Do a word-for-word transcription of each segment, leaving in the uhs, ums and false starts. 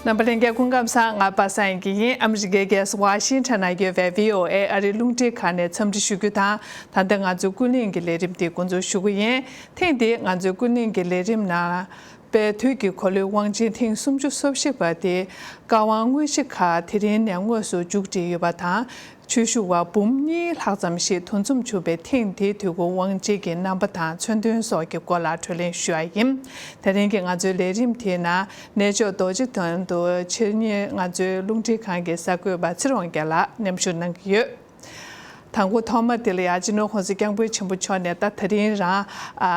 རྣམ་པ་ལྷན་རྒྱས་སྐུ་ཁམས་བཟང་། ང་པ་སངས་ཡིན་གྱི་ཡིན། ཨ་མི་རི་ཀའི་རྒྱལ་ས་ཝ་ཤིང་ཊོན་ན་ཡོད་པའི་བྷི་ཨོ་ཨེ་ཨ་རིའི་རླུང་འཕྲིན་ཁང་ནས་འཚམས་འདྲི་ཞུ་རྒྱུ་དང་། ད་ལྟ་ང་ཚོའི་ཀུན་གླེང་གི་ལས་རིམ་དེ་འགོ་འཛུགས་ཞུ་གི་ཡིན། ཐེངས་འདིའི་ང་ཚོའི་ཀུན་གླེང་གི་ལས་རིམ་ནང་། དཔལ་དུས་ཀྱི་འཁོར་ལོའི་དབང་ཆེན་ཐེངས་སུམ་ཅུ་སོ་བཞི་པ་དེ། བཀའ་དབང་དངོས་གཞི་ཁག་དེ་རིང་ནས་དངོས་སུ་མཇུག་སྒྲིལ་ཡོད་པ་དང་། ཆོས་ཞུ་བ་འབུམ་གཉིས་ལྷག་ཙམ་ཞིག་འདུ་འཛོམས་བྱུང་བའི་ཐེངས་འདིའི་དུས་འཁོར་དབང་ཆེན་གྱི་རྣམ་པ་དང་མཚོན་དོན་སོགས་ཀྱི་སྐོར་ལ་བགྲོ་གླེང་ཞུ་ཡ་ཡིན། དེ་རིང་གི་ང་ཚོའི་ལས་རིམ་དེའི་ནང་གནས་མཆོག་རྡོ་རྗེ་གདན་དུ་ཕྱི་ཉིན་ང་ཚོའི་རླུང་འཕྲིན་ཁང་གི་གསར་འགོད་པ་ཚེ་རིང་དབང་རྒྱལ་ལགས་མཉམ་ཞུགས་གནང་གི་ཡོད། དང་པོ་ཐོག་མ་དེ་ལ་ཡ་སྤྱི་ནོར་༸གོང་ས་༸སྐྱབས་མགོན་ཆེན་པོ་མཆོག་ནས་ད་དེ་རིང་རང་ཨ་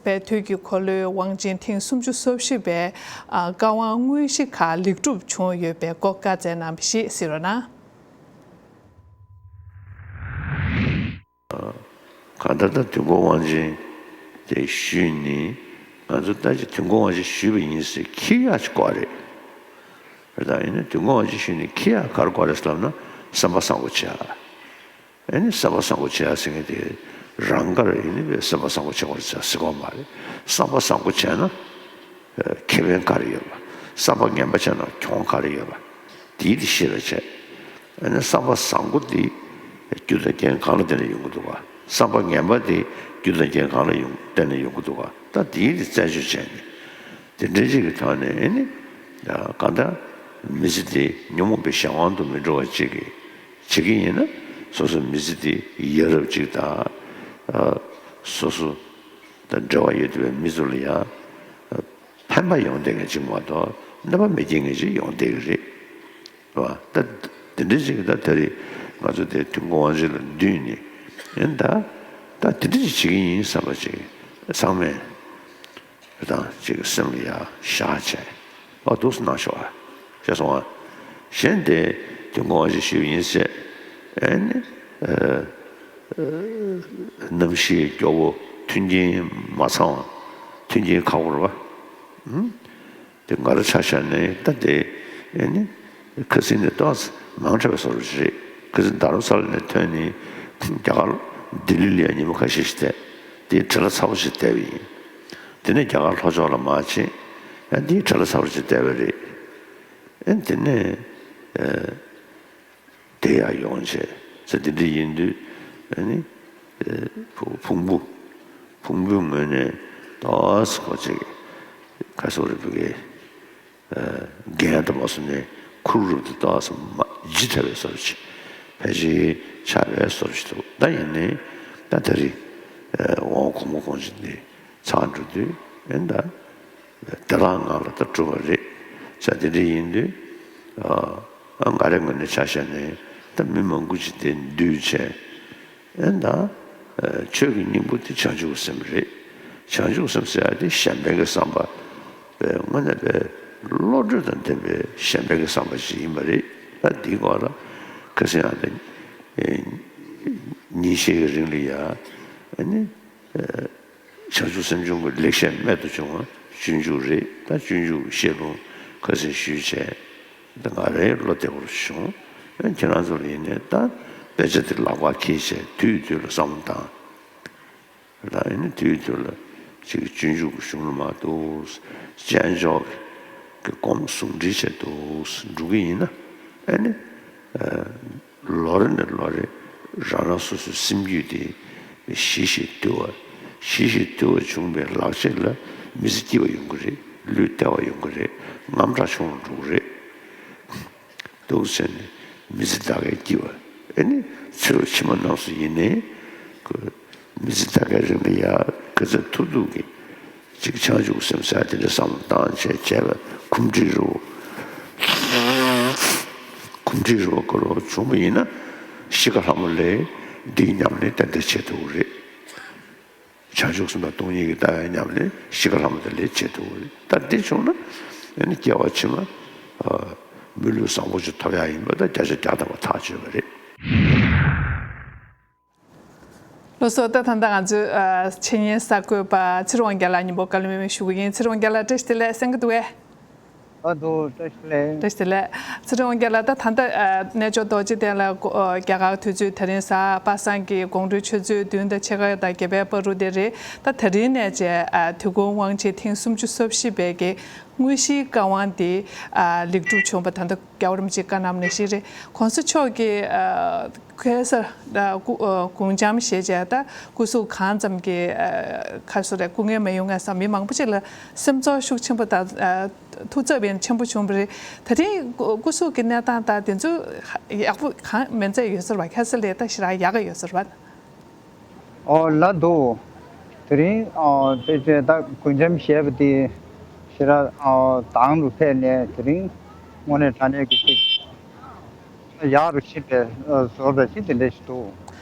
དཔལ་དུས་ཀྱི་འཁོར་ལོའི་དབང་ཆེན་ཐེངས་སུམ་ཅུ་སོ་བཞི་པའི་ཨ་བཀའ་དབང་དངོས་གཞི་ཁག་ལེགས་གྲུབ་བྱུང་ཡོད་པའི་སྐོར་བཀའ་སྩལ་གནང་བ་ཞིག་གཟིགས་རོགས་གནང་། གང་ལྟར་ད་དུས་འཁོར་དབང་ཆེན་དེ་ཞུས་ནས་ང་ཚོ་ད་ཅི་དུས་འཁོར་དབང་ཆེན་ཞུས་པ་ཡིན་ཟེར་ཁྱི་ཡག་ཅིག་གོ་རེད། རེད་ད། ཡིན་ན་དུས་འཁོར་དབང་ཆེན་ཞུས་ནས་ཁྱི་ཡག་ག་རེ་གོ་རེད་ཟེར་ལབ་ན་བསམ་པ་བཟང་པོ་བྱེད་ཨ། ཨེ་ནི་བསམ་པ་བཟང་པོ་བྱེད་ཨ་ཟེར་མཁན་དེ་རང་དགར་ཡིན་ནི་བས་བསམ་པ་བཟང་པོ་བྱེད་དགོས་རེད་ཟེར་ཟེར་གོ་མ་རེད། བསམ་པ་བཟང་པོ་བྱས་ན་ཁེ་ཕན་ག་རེ་ཡོད་པ། བསམ་པ་ངན་པ་བྱས་ན་གྱོང་ག་རེ་ཡོད་པ། དེའི་དེ་ཤེས་པ་བྱས། ཨ་ནི་བསམ་པ་བཟང་པོ་དེ་རྒྱུ་དང་རྐྱེན་གང་ལ་བརྟེན་ནས་ཡོང་གི་འདུག་ག། བསམ་པ་ངན་པ་དེ་རྒྱུ་དང་རྐྱེན་གང་ལ་ཡོང་བརྟེན་ནས་ཡོང་གི་འདུག་ག། ད་དེའི་དེ་རྩད་གཅོད་བྱས་ནས་དེ་འདྲ་ཅིག་གི་ཐོག་ནས་ཨ་ནི་གང་ལྟར་མི་ཚེ་དེ་ཉོན་མོངས་པའི་གཞན་དབང་དུ་མི་འགྲོ་བ་ཅིག་གི་བྱེད་ཀྱི་ཡིན་ན་སོ་སོ་མི་ཚེ་དེ་ཡ་རབས་ཅིག་དང་། སོ་སོ་དང་འབྲེལ་བ་ཡོད་བསྡད་པའི་མི་ཚོ་ལ་ཡང་ཕན་པ་ཡོང་བསྡད་མཁན་ཅིག་མ་གཏོགས་གནོད་པ་མི་སྐྱེལ་མཁན་ཅིག་ཡོང་བསྡད་ཀྱི་རེད། རེད་བ། ད་དེ་འདྲ་ཅིག་གི་ད་ད་རེས་ང་ཚོ་དེ་དུས་འཁོར་དབང་ཆེན་ལ་འདུས་ནས་ཡིན་ད། ད་དེ་འདྲ་ཅིག་བྱེད་ཀྱི་ཡིན་བསམ་པ་ཅིག་ཚང་མས་དང་ཅིག་སེམས་ལ་ཡ་བཞག་བྱས་ཨ་འདུག་སེ་གནང་ཤོག་ཨ། ཤེས་སོང་ཨ། གཞན་དེ་དུས་འཁོར་དབང་ཆེན་ཞུས་པ་ཡིན་ཟེར་ཨ་ནི། རྣམ་ཤེས་མགྱོགས་པོ་མཐུན་རྐྱེན་མ་ཚང་བ། མཐུན་རྐྱེན་ཁག་པོ་རེད་བ། དེ་ང་རང་ཆ་བཞག་ནས་ད་དེ་ཨེ་ནི་ཁ་སང་ནས་ཏོག་ཙམ་མང་དྲགས་པའི་བཟོ་འདྲ་ཞིག་རེད། ཁ་སང་རྡ་རམ་ས་ལ་ནས་ཐོན་ནས་རྒྱ་གར་ལྡི་ལི་ལ་ཡང་ཉི་མ་ཁ་ཤས་ཤིག་བསྡད། དེའི་བྲེལ་བ་ཚ་པོ་ཞིག་བསྡད་པ་ཡིན། དེ་ནས་རྒྱ་གར་ལྷོ་ཕྱོགས་ལ་མར་ཕྱིན། ཡང་དེའི་བྲེལ་བ་ཚ་པོ་ཞིག་བསྡད་པ་རེད། ཨེ་དེ་ནས་ཨེ། དེ་ཡང་ཡོང་བྱས་ཟེར་དེ་འདྲ་ཡིན་དུས་ཨ་ནི་ཕུང་པོ་ཕུང་པོའི་ངོས་ནས་ཏོག་ཙམ་ཁོ་ཅིག་ཁ་སོ་རི་བུ་གའི་རྒན་དུ་མ་སོང་ནས་ཁུར་རུ་དུ་ཏོག་ཙམ་ལྗིད་ཐལ་བའི་བཟོ་ཅིག་ཕལ་ཆེར་ཆགས་པའི་བཟོ་ཅིག་འདུག་ད་ཡིན་ནའི་ད་ད་རེས་འོང་གོང་མ་གོང་ཅིག་འདི་ཚར་འགྲོ་དུས་ཨེ་ད། བདེ་བླག་ངང་ལ་ད་གྲུབ་པ་རེད་ཟེར་དེ་འདྲ་ཡིན་དུས། ཨ་ང་རའི་ངོས་ནས་ཆ་བཞག་ནས་ད་མི་མང་པོ་ཅིག་དེ་འདུས་བྱས། ཨེ་ད། ཆོས་ཀྱི་སྙིང་པོ་དེ་བྱང་ཆུབ་སེམས་རེད། བྱང་ཆུབ་སེམས་ཟེར་ཡ་དེ་གཞན་ཕན་གྱི་བསམ་པ། དངོས་གནས་པའི་བློ་གྲོས་དང་ལྡན་པའི་གཞན་ཕན་གྱི་བསམ་པ་ཞིག་ཡིན་པ་རེད། ད་འདིའི་སྐོར་ལ་ཁ་སང་ཡང་ད་ཉིན་ཤས་ཀྱི་རིང་ལ་ཡ་ཨ་ནི། བྱང་ཆུབ་སེམས་སྦྱོང་གི་ལེགས་བཤད་རྨད་དུ་བྱུང་བ་སྤྱོད་འཇུག་རེད། ད་སྤྱོད་འཇུག་གི་བཤད་ལུང་ཁ་སང་ཞུས་བྱས། ད་ང་རའི་བློ་བདེ་པོ་བྱུང་། ཨ་ཁྱེད་རང་ཚོ་ལ་ཡིན་ནའི་ད་དཔེ་ཆ་དེ་ལག་པར་འཁྱེར་བྱས་དུས་དུས་ལ་བསམ་བློ་བཏང་། ད་ཡིན་ནའི་དུས་དུས་ལ་ཅིག་སྤྱོད་འཇུག་གི་གཞུང་ལ་མ་གཏོགས་དཔྱད་འཇོག་གི་སྒོམ་ཟུང་འབྲེལ་བྱས་འདུག་འགྲོ་གི་ཡིན་ན་ཨ་ནི། ལོ་རེ་ནས་ལོ་རེ་རང་རང་སོ་སོའི་སེམས་རྒྱུད་དེ་ཞི་ཞིང་དུལ་བ། ཞི་ཞིང་དུལ་བ་བྱུང་བའི་ལག་རྗེས་ལ་མི་ཚེ་སྐྱིད་པ་ཡོང་གི་རེད། ལུས་བདེ་བ་ཡོང་གི་རེད། རྔམ་དྲག་ཆུང་རུ་འགྲོ་གི་རེད། འདུག་ཟེར་ནས་མི་ཚེ་ད་གའི་སྐྱིད་པ་ཨེ་ནི་ཚེ་རབས་ཕྱི་མ་རྣམས་སུ་ཡིན་ནའི་ཁོ། མི་ཚེ་ད་གའི་རིང་ལ་ཡ་ག་ཚོད་ཐུབ་ཐུབ་ཀྱིས་ཅིག་བྱང་ཆུབ་སེམས་ཟེར་དེ་འདྲ་བསམ་བློ་བཏང་བྱས་བྱས་པ་གོམས་འདྲིས་རེ་བོ། གོམས་འདྲིས་རེ་བོ་དགའ་རབ་བྱུང་བ་ཡིན་ན་གཤིས་ཀ་ལྷ་མོ་ལས་འདིའི་ཉམས་ལེན་ཏན་ཏན་བྱེད་ཐུབ་ཀྱི་རེད། བྱང་ཆུབ་སེམས་དང་སྟོང་ཉིད་ཀྱི་ལྟ་བའི་ཉམས་ལེན་གཤིས་ཀ་ལྷ་མོ་དེ་ལས་བྱེད་ཐུབ་ཀྱི་རེད། ད་འདི་བྱུང་ན་ཨ་ནི་སྐྱེ་བ་ཕྱི་མ་མི་ལུས་བཟང་པོ་ཅིག་ཐོབ་ཡག་ཡིན་པ་ད་བརྒྱ་ཆ་བརྒྱ་ཐམ་པ་ཐག་ཆོད་པ་རེད། ལགས་སོ། ད་ད་ལྟ་ང་ཚོའི་ཨ་འཆད་ཉན་གསར་འགོད་པ་ཚེ་རིང་དབང་རྒྱལ་ལགས་མཉམ་པོ་བཀའ་ལན་སྨྲས་ཞུ་གི་ཡིན། ཚེ་རིང་དབང་རྒྱལ་ལགས་བཀྲ་ཤིས་བདེ་ལེགས་གསན་གྱི་འདུག་གས། ཨ་དུ་བཀྲ་ཤིས་བདེ་ལེགས། བཀྲ་ཤིས་བདེ་ལེགས། ཚེ་རིང་དབང་རྒྱལ་ལགས། ད་ད་ལྟ་ཨ་རྣལ་འབྱོར་རྡོ་རྗེ་གདན་ལ་གོ་ཨ་རྒྱ་གར་དུས་ཚོད་དེ་རིང་གཟའ་པ་སངས་ཀྱི་དགོང་དྲོའི་ཆུ་ཚོད་བདུན་དང་ཕྱེད་ཀ་དང་བརྒྱད་པའི་བར་དུ་དེ་རེད། ད་དེ་རིང་ནས་བྱས་ཨ་དུས་འཁོར་དབང་ཆེན་ཐེངས་སུམ་ཅུ་སོ་བཞི་པའི་གི་དངོས་གཞིའི་བཀའ་དབང་འདི་ཨ་ལེགས་གྲུབ་བྱུང་བ། ད་ལྟ་རྒྱལ་བ་རིན་པོ་ཆེའི་བཀའ་གནང་ནང་བཞིན་རེད། གོང་ས་མཆོག་གིས་ཨ་ཁ་སང་ཨ་སྐུ་ཨ་དགུང་འཇམ་བཞེས་བྱས། ད་སྐུ་གཟུགས་གང་ཙམ་གྱི་ཨ་ཁ་སོ་རེད། སྐུ་ངལ་མ་ཡོང་ངེས་བསམ། མི་མང་པོ་ཅིག་ལ་སེམས་ཚོར་ཤུགས་ཆེན་པོ་དང་ཨ་ཐུགས་འཚབ་ཡང་ཆེན་པོ་བྱུང་བ་རེད། ད་རིང་སྐུ་སྐུ་གཟུགས་ཀྱི་གནས་སྟངས་དང་དེ་ཚོ་ཡག་པོ་གང་མིན་ཚད་ཡོད་ས་རེད་པ། ཁ་སང་ལས་ད་ཞེ་དྲག་ཡག་ག་ཡོད་ས་རེད་པ། ཨོ་ལགས་འདུག། དེ་རིང་ཨོ་དཔེ་ཆ་ད་དགུང་འཇམ་བཞེས་པ་དེ་ཞེ་དྲག་ཨོ་དྭངས་རུ་ཕེབས་ནས། དེ་རིང་དངོས་གནས་དྲང་གནས་ཀྱི་ཅིག་ཡག་རུ་ཕྱིན་པའི་ཨོ་བཟོ་འདྲ་ཞིག་དེ་འདྲ་ཞིག་འདུག།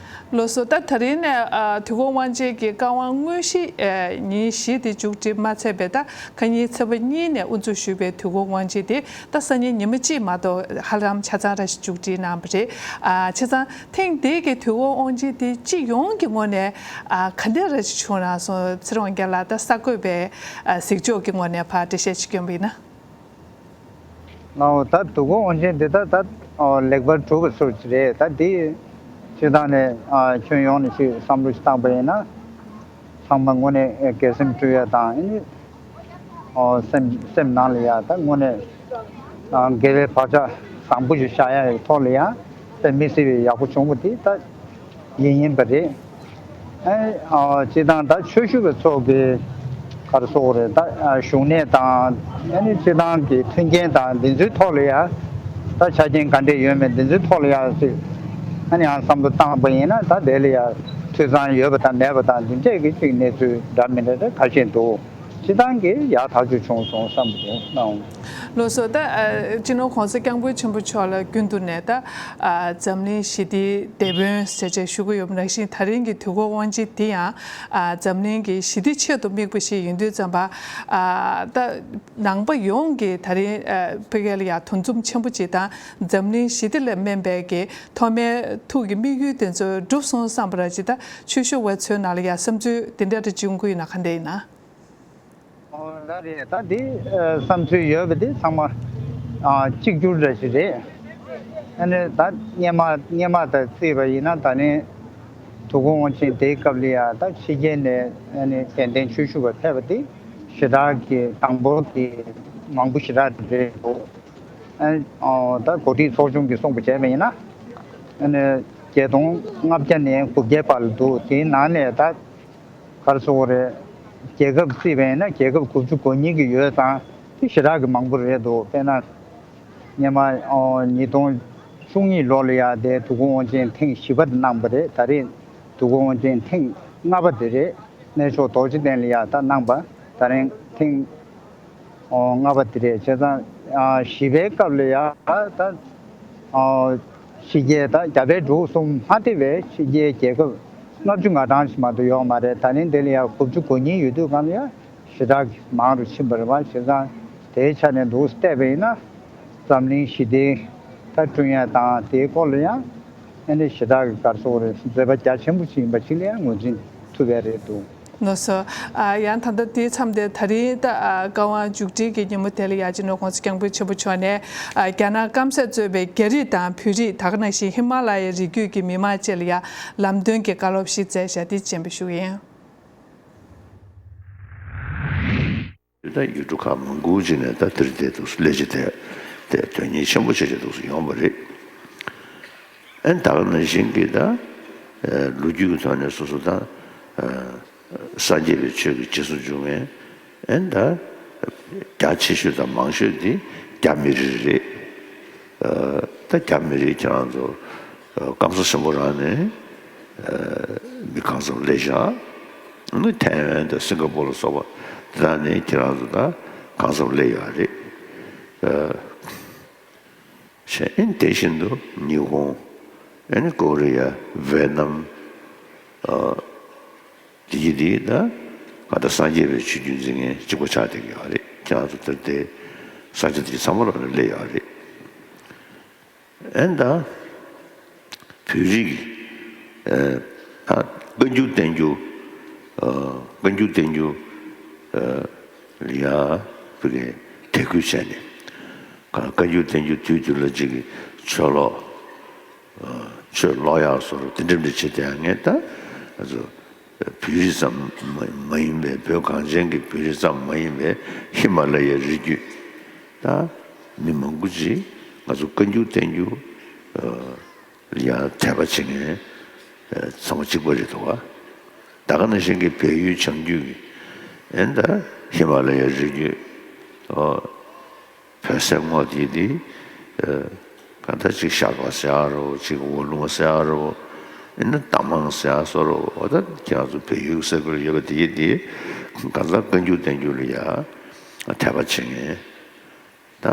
ལགས་སོ། ད་དེ་རིང་ནས་ཨ་དུས་འཁོར་དབང་ཆེན་གྱི་བཀའ་དབང་དངོས་གཞི་ཨ་ཉིན་བཞི་དེ་མཇུག་སྒྲིལ་མ་ཚར་བའི། ད་ཁ་ཉིན་ཚེས་པ་གཉིས་ནས་དབུ་འཛུགས་ཞུས་པའི་དུས་འཁོར་དབང་ཆེན་དེ་ད་སང་ཉིན་ཉི་མ་གཅིག་མ་གཏོགས་ཧ་ལམ་ཆ་ཚང་ར་ཞིག་མཇུག་སྒྲིལ་གནང་བ་རེད། ཨ་བྱས་ཙང་ཐེངས་འདིའི་གི་དུས་འཁོར་དབང་ཆེན་དེ་སྤྱི་ཡོངས་ཀྱི་ངོས་ནས་ཨ་ག་འདྲ་ར་ཞིག་བྱུང་ན་སོང་། ཚེ་རིང་དབང་རྒྱལ་ལགས། ད་གསར་འགོད་པའི་ཨ་གཟིགས་ཕྱོགས་ཀྱི་ངོས་ནས་ཕར་འགྲེལ་བཤད་ཅིག་སྐྱོན་པ་ཡིན་ན། ལགས་འོ། ད་དུས་འཁོར་དབང་ཆེན་འདི་ད་ད་ཨོ་ལེགས་པར་གྲུབ་པ་སོགས་ཅིག་རེད། ད་འདི་སྤྱིར་བཏང་ནས་ཨ་ཁྱོན་ཡོངས་ནས་ཅིག་བསམ་བློ་ཞིག་བཏང་པ་ཡིན་ན། ཚང་མ་དངོས་གནས་དགེ་སེམས་སྤྲོ་ཡ་དང་། ཨ་ནི་ཨོ་སེམས་སེམས་ནང་ལ་ཡ་ད་དངོས་གནས་ཨ་དགེ་བའི་བག་ཆགས་བཟང་པོ་ཞིག་བཞག་ཡ་ཡི་ཐོག་ལ་ཡ་དཔེ་མི་སྲིད་པའི་ཡག་པོ་བྱུང་བ་འདི་ད་ཡིན་ཡིན་པ་རེད། ཨ་ཨོ་སྤྱིར་བཏང་ད་ཆོས་ཞུ་བའི་ཚོགས་ཀྱི་ག་རེ་ཟེར་དགོས་རེད། ད་ཨ་བཞུགས་གནས་དང་། ཨ་ནི་སྤྱིར་བཏང་གི་མཐུན་རྐྱེན་དང་འདི་ཚོའི་ཐོག་ལ་ཡ་ད་ཆ་རྐྱེན་ག་འདྲས་ཡོད་མེད་འདི་ཚོའི་ཐོག་ལ་ཡ་ཅིག་ཨ་ནི་ཡང་བསམ་བློ་བཏང་པ་ཡིན་ན། ད་དེ་ལ་ཡ་འཐུས་ཚང་ཡོད་པ་དང་མེད་པ་དང་འདི་འདྲས་ཀྱི་ཅིག་གནས་ཚུལ་འདྲ་མི་འདྲ་ད་ཁ་ཤས་འདུག། སྤྱིར་བཏང་གི་ཡག་ཐག་ཆོད་བྱུང་སོང་བསམ་གྱི་འདུག་ལགས། ལགས་སོ། ད་ཨ་སྤྱི་ནོར་༸གོང་ས་༸སྐྱབས་མགོན་ཆེན་པོ་མཆོག་ལ་རྒྱུན་དུ་ནས་ད་ཨ་འཛམ་གླིང་ཞི་བདེའི་དེད་དཔོན་ཟེར་བྱས་ཞུ་གི་ཡོད་པ་ནང་བཞིན། ད་རིང་གི་དུས་འཁོར་དབང་ཆེན་འདི་ཡང་ཨ་འཛམ་གླིང་གི་ཞི་བདེ་ཆེད་དུ་དམིགས་པ་ཞིག་ཡིན་དུས་ཙམ་པ། ཨ་ད་ནང་པ་ཡོངས་ཀྱི་ད་རིང་ཨ་ཕ་གི་ལ་ཡ་འདུ་འཛོམས་ཆེན་པོ་ཅིག་དང་། འཛམ་གླིང་ཞི་བདེ་ལ་སྨན་པའི་གི་ཐོག་མའི་ཐུགས་ཀྱི་དམིགས་ཡུལ་དེ་ཚོ་འགྲུབ་སོང་བསམ་པ་ར་ཅིག་ད་ཆོས་ཞུ་བ་ཚོའི་ནང་ལ་ཡ་བསམ་ཚུལ་དེ་འདྲ་རེ་བྱུང་གི་ཡོད་ན་ག་འདྲ་ཡིན་ན། ཨོ་ལགས་རེད། ད་འདི་ཨ་བསམ་ཚུལ་ཡོད་པ་འདི་ཚང་མ་ཨ་གཅིག་གྱུར་འདྲ་ཞིག་རེད། ཨ་ནི་ད་སྔོན་མ་སྔོན་མ་དང་བརྩིས་པ་ཡིན་ན། ད་ནི་དུས་འཁོར་དབང་ཆེན་དེའི་སྐབས་ལ་ཡ་ད་ཕྱི་རྒྱལ་ནས་ཨ་ནི་དད་ལྡན་ཆོས་ཞུ་བ་ཕེབས་པ་འདི་ཞེ་དྲག་གི་དང་པོ་གི་མང་པོ་ཞེ་དྲག་རེད་འདུག། ཨ་ཨོ་ད་གོ་སྒྲིག་ཚོགས་ཆུང་གིས་གསུངས་པ་བྱས་པ་ཡིན་ན། ཨ་ནི་བརྒྱད་སྟོང་ལྔ་བརྒྱ་ནས་དགུ་བརྒྱའི་བར་ལ་འདུག། དེའི་ནང་ནས་ད་ག་རེ་ཟེར་དགོས་རེད། རྒྱལ་ཁབ་བརྩིས་པ་ཡིན་ན་རྒྱལ་ཁབ་དགུ་བཅུ་གོ་གཉིས་ཀྱི་ཡོད་ཙང་དེ་ཞེ་དྲག་གི་མང་པོ་རེད་འདུག། དཔེར་ན་སྔོན་མ་ཨོ་ཉིས་སྟོང་བཅུ་གཉིས་ལོ་ལ་ཡ་དེ་དུས་འཁོར་དབང་ཆེན་ཐེངས་བཞི་པ་དེ་གནང་པ་རེད། ད་རེས་དུས་འཁོར་དབང་ཆེན་ཐེངས་ལྔ་པ་དེ་རེད། གནས་མཆོག་རྡོ་རྗེ་གདན་ལ་ཡ་ད་གནང་པ། ད་རིང་ཐེངས་ཨོ་ལྔ་པ་དེ་རེད། བྱས་ཙང་ཨ་བཞི་པའི་སྐབས་ལ་ཡ་ད་ཨོ་ཕྱི་རྒྱལ་ད་རྒྱ་བལ་འབྲུག་གསུམ་མ་ཐེ་བའི་ཕྱི་རྒྱལ་རྒྱལ་ཁབ་ལྔ་བཅུ་ང་གྲངས་ཤིག་མ་གཏོགས་ཡོད་མ་རེད། ད་ནི་འདི་ལ་ཡ་དགུ་བཅུ་གོ་གཉིས་ཡོད་དུས་སྒང་ལ་ཡ་ཞེ་དྲག་མང་རུ་ཕྱིན་པ་རེད་པ། བྱས་ཙང་དེའི་ཆ་ནས་འདུག་བལྟས་པ་ཡིན་ན། འཛམ་གླིང་ཞི་བདེ་ད་བསྐྲུན་ཡ་དང་དེའི་སྐོར་ལ་ཡང་ཨ་ནི་ཞེ་དྲག་གི་ག་རེ་ཟེར་དགོས་རེད། མཛད་པ་རྒྱ་ཆེན་པོ་ཞིག་ཡིན་པ་ཞིག་ལ་ཡང་ངོས་འཛིན་ཐུབ་ཡ་རེད་འདུག། ལགས་སོ། ཨ་ཡང་ད་ལྟ་དེའི་མཚམས་དེ་ད་རིང་ད་ཨ་བཀའ་དབང་མཇུག་སྒྲིལ་གྱི་ཉིན་མོ་དེ་ལ་ཡ་སྤྱི་ནོར་༸གོང་ས་༸སྐྱབས་མགོན་ཆེན་པོ་མཆོག་ནས་ཨ་རྒྱ་ནག་སྐམ་སས་གཙོས་པའི་རྒྱ་རིགས་དང་བོད་རིགས། ད་ག་ནང་བཞིན་ཧི་མ་ལ་ཡའི་རི་རྒྱུད་ཀྱི་མི་མང་བཅས་ལ་ཡ་ལམ་སྟོན་གྱི་བཀའ་སློབ་ཞིག་སྩལ་བཞག། དེ་རྗེས་མ་ཞུ་གི་ཡིན། ད་ཡུལ་གྲུ་ཁག་མང་པོ་ཅིག་ནས་ད་དེར་དེ་འདུག་སླེབས་བྱས་དེ་དེ་དོན་གཉེར་ཆེན་པོ་བྱས་བྱས་འདུག་ཡོང་བ་རེད། ཨན་ད་ག་ནང་བཞིན་གྱི་ད་ལོ་རྒྱུས་ཀྱི་ཐོག་ནས་སོ་སོ་ད་སངས་རྒྱས་པའི་ཆོས་ཀྱི་རྗེས་སུ་འཇུག་མཁན་ཨན་ད་རྒྱ་ཆེ་ཤོས་དང་མང་ཤོས་འདི་རྒྱ་མི་རིགས་རེད། ད་རྒྱ་མི་རིགས་ཁྱེད་རང་ཚོ་སྐམ་ས་ཆེན་པོ་རང་ནས་མི་གང་འཚམ་སླེབས་ཤག། ནི་ཐའེ་ཝན་དང་སིང་ག་པོར་ལ་སོགས་པ་དེ་དག་ནས་ཁྱེད་རང་ཚོ་ད་གང་འཚམ་སླེབས་ཡོད་རེད། ཨེ་ཨེན་དེ་བཞིན་དུ་ཉི་ཧོང་ཨེ་ནི་ཀོ་རི་ཡ་ཝེ་ནམ་ཨ་དེ་གི་དེ་ད་ང་ད་སངས་རྒྱས་པའི་ཆོས་བརྒྱུད་འཛིན་མཁན་གཅིག་པ་ཆགས་བསྡད་ཀྱི་ཡོད་རེད། ཁྱེད་རང་ཚོ་དེར་དེ་ས་ཆ་དེ་ཚང་མ་ལ་སླེབས་ཡོད་རེད། ཨེ་ད་བོད་རིགས་ཨ་བཀའ་འགྱུར་བསྟན་འགྱུར་ཨ་བཀའ་འགྱུར་བསྟན་འགྱུར་ཨ་ལ་ཡ་བོད་ཀྱི་དད་གུས་བྱས་ནས་ བཀའ་འགྱུར་བསྟན་འགྱུར་དུས་དུས་ལ་ཅིག་གི་ཆོས་ཀློག་ཆོས་ཀློག་ཡག་སོགས་དེ་འདྲ་འདྲ་བྱེད་དེ་ཡང་ངས་ད་ང་ཚོ་བོད་རིགས་ཙམ་མ་མ་ཡིན་པའི་བོད་གངས་ཅན་གྱི་བོད་རིགས་ཙམ་མ་ཡིན་པའི་ཧི་མ་ལ་ཡའི་རི་རྒྱུད་ད་མི་མང་པོ་ཅིག་ང་ཚོ་བཀའ་འགྱུར་བསྟན་འགྱུར་ཡང་དད་པ་བྱེད་མཁན་ཚང་མ་གཅིག་པ་རེད་འདུག་བ། ད་ག་ནང་བཞིན་གྱི་བལ་ཡུལ་བྱང་རྒྱུད་ཀྱི་ཨེ་ད་ཧི་མ་ལ་ཡའི་རི་རྒྱུད་ཨོ། བོད་ཟེར་སྔོག་དེ་དེ་གང་ལྟར་ཅིག་ཤར་པ་ཟེར་ཡ་རོ་ཅིག་འོ་ལུང་ཟེར་ཡ་རོ་ཨེ་ན་རྟ་མང་ཟེར་ཡ་སོགས་རོ་འོ་ད་ཁྱེད་རང་ཚོ་བལ་ཡུལ་ས་ཁུལ་ཡོད་པ་དེ་དེ་གང་ལྟར་བཀའ་འགྱུར་བསྟན་འགྱུར་ལ་ཡ་དད་པ་བྱེད་མཁན། ད་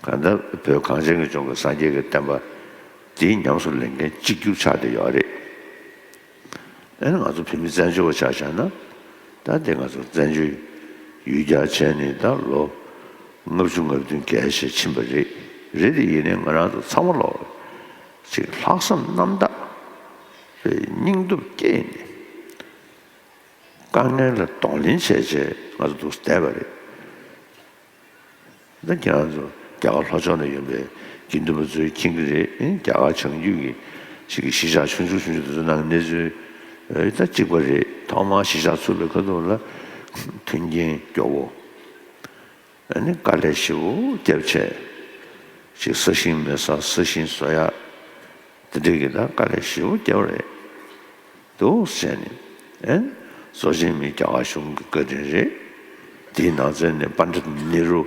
གང་ལྟར་བོད་གངས་ཅན་གྱི་ལྗོངས་ཀྱི་སངས་རྒྱས་ཀྱི་བསྟན་པ་འདི་ཉམས་སུ་ལེན་མཁན་གཅིག་གྱུར་ཆགས་བསྡད་ཡོད་རེད། ཨ་ནི་ང་ཚོ་བོད་མི་བཙན་བྱོལ་བ་ཆ་བཞག་ན་ད་དེ་ང་ཚོ་བཙན་བྱོལ་ཡུལ་གྱར་བྱས་ནས་ད་ལོ་ལྔ་བཅུ་ང་བདུན་བརྒལ་བྱས་ཕྱིན་པ་རེད། རེད་དེ་ཡིན་ནའི་ང་རང་ཚོ་ཚང་མ་ལོག་ཅིག་ལྷག་བསམ་རྣམ་དག་པའི་སྙིང་སྟོབས་བསྐྱེད་ནས་དཀའ་ངལ་ལ་གདོང་ལེན་བྱས་བྱས་ང་ཚོ་འདུག་བསྡད་པ་རེད། ད་ཁྱེད་རང་ཚོ་རྒྱ་གར་ལྷོ་ཕྱོགས་ན་ཡོད་པའི་དགེ་འདུན་པ་ཚོས་མཁྱེན་གྱི་རེད། ཨེ་རྒྱ་གར་བྱང་རྒྱུད་ཀྱི་ཞིག་གི་གཞིས་ཆགས་ཆུང་ཆུང་ཆུང་ཆུང་དེ་ཚོ་ནང་གི་གནས་ཚུལ་ཨེ་ད་གཅིག་པ་རེད། ཐོག་མར་གཞིས་ཆགས་ཚུགས་པའི་ཁ་ཐུག་ལ་མཐུན་རྐྱེན་སྐྱོ་བོ། ཨ་ནི་དཀའ་ལས་ཞེ་པོ་བརྒྱབ་བྱས་ཅིག་ས་ཞིང་མེད་ས་ས་ཞིང་བཟོ་ཡག་དེ་འདྲས་ཀྱི་ད་དཀའ་ལས་ཞེ་པོ་བརྒྱབ་རེད། འདུག་ཟེར་ནས་ཨེ་བཟོ་བྱེད་མི་རྒྱ་གར་གཞུང་གི་བཀའ་དྲིན་རེད། དེའི་ནང་ཚན་ནས་པཎྜི་ཏ་ནེ་རུ་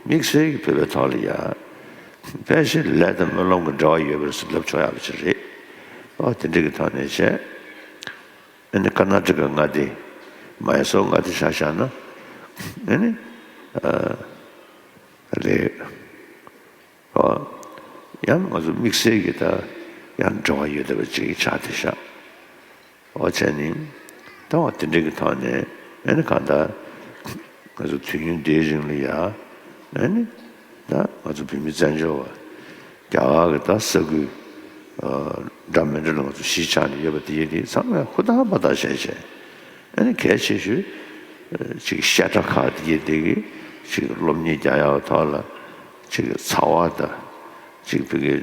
དམིགས་བསལ་གྱི་བོད་པའི་ཐོག་ལ་ཡ་ཕལ་ཆེར་ལས་དང་སྨོན་ལམ་གྱི་འབྲེལ་བ་ཡོད་པ་རེད་ཟེར་ལབ་ཆོག་ཡག་པ་ཅིག་རེད། ཨོ་དེ་འདྲ་གི་ཐོག་ནས་བྱས། ཨ་ནི་ཀར་ན་ཊ་ཀ་མངའ་སྡེ་མ་ཧེ་སོར་མངའ་སྡེ་ཆ་བཞག་ན་ཨ་ནི་ཨ་ལས་ཨོ་ཡང་ང་ཚོ་དམིགས་བསལ་གྱི་ད་ཡང་འབྲེལ་བ་ཡོད་བསྡད་པ་ཅིག་ཆགས་བསྡད་ཤག་ཨོ་བྱས་ནི་ད་འོ་དེ་འདྲ་གི་ཐོག་ནས་ཨ་ནི་གང་ལྟར་ང་ཚོ་དུས་ཡུན་འདིའི་རིང་ལ་ཡ་ཨ་ནི་ད་ང་ཚོ་བོད་མི་བཙན་བྱོལ་བ་རྒྱ་གར་གྱི་ད་ས་ཁུལ་འདྲ་མི་འདྲ་ལ་ང་ཚོ་གཞིས་ཆགས་ནས་ཡོད་པ་དེ་ཡིན་དེ་ཚང་མས་ཧུར་ཐག་འབད་ཐག་བྱས་བྱས་ཨ་ནི་གལ་ཆེ་ཤོས་ཅིག་བཤད་གྲྭ་ཁག་དེ་ཡིན་དེ་གི་ཅིག་སློབ་གཉེར་རྒྱག་ཡག་ཐོག་ལ་ཅིག་ཚ་བ་དང་ཅིག་བོད་ཀྱི་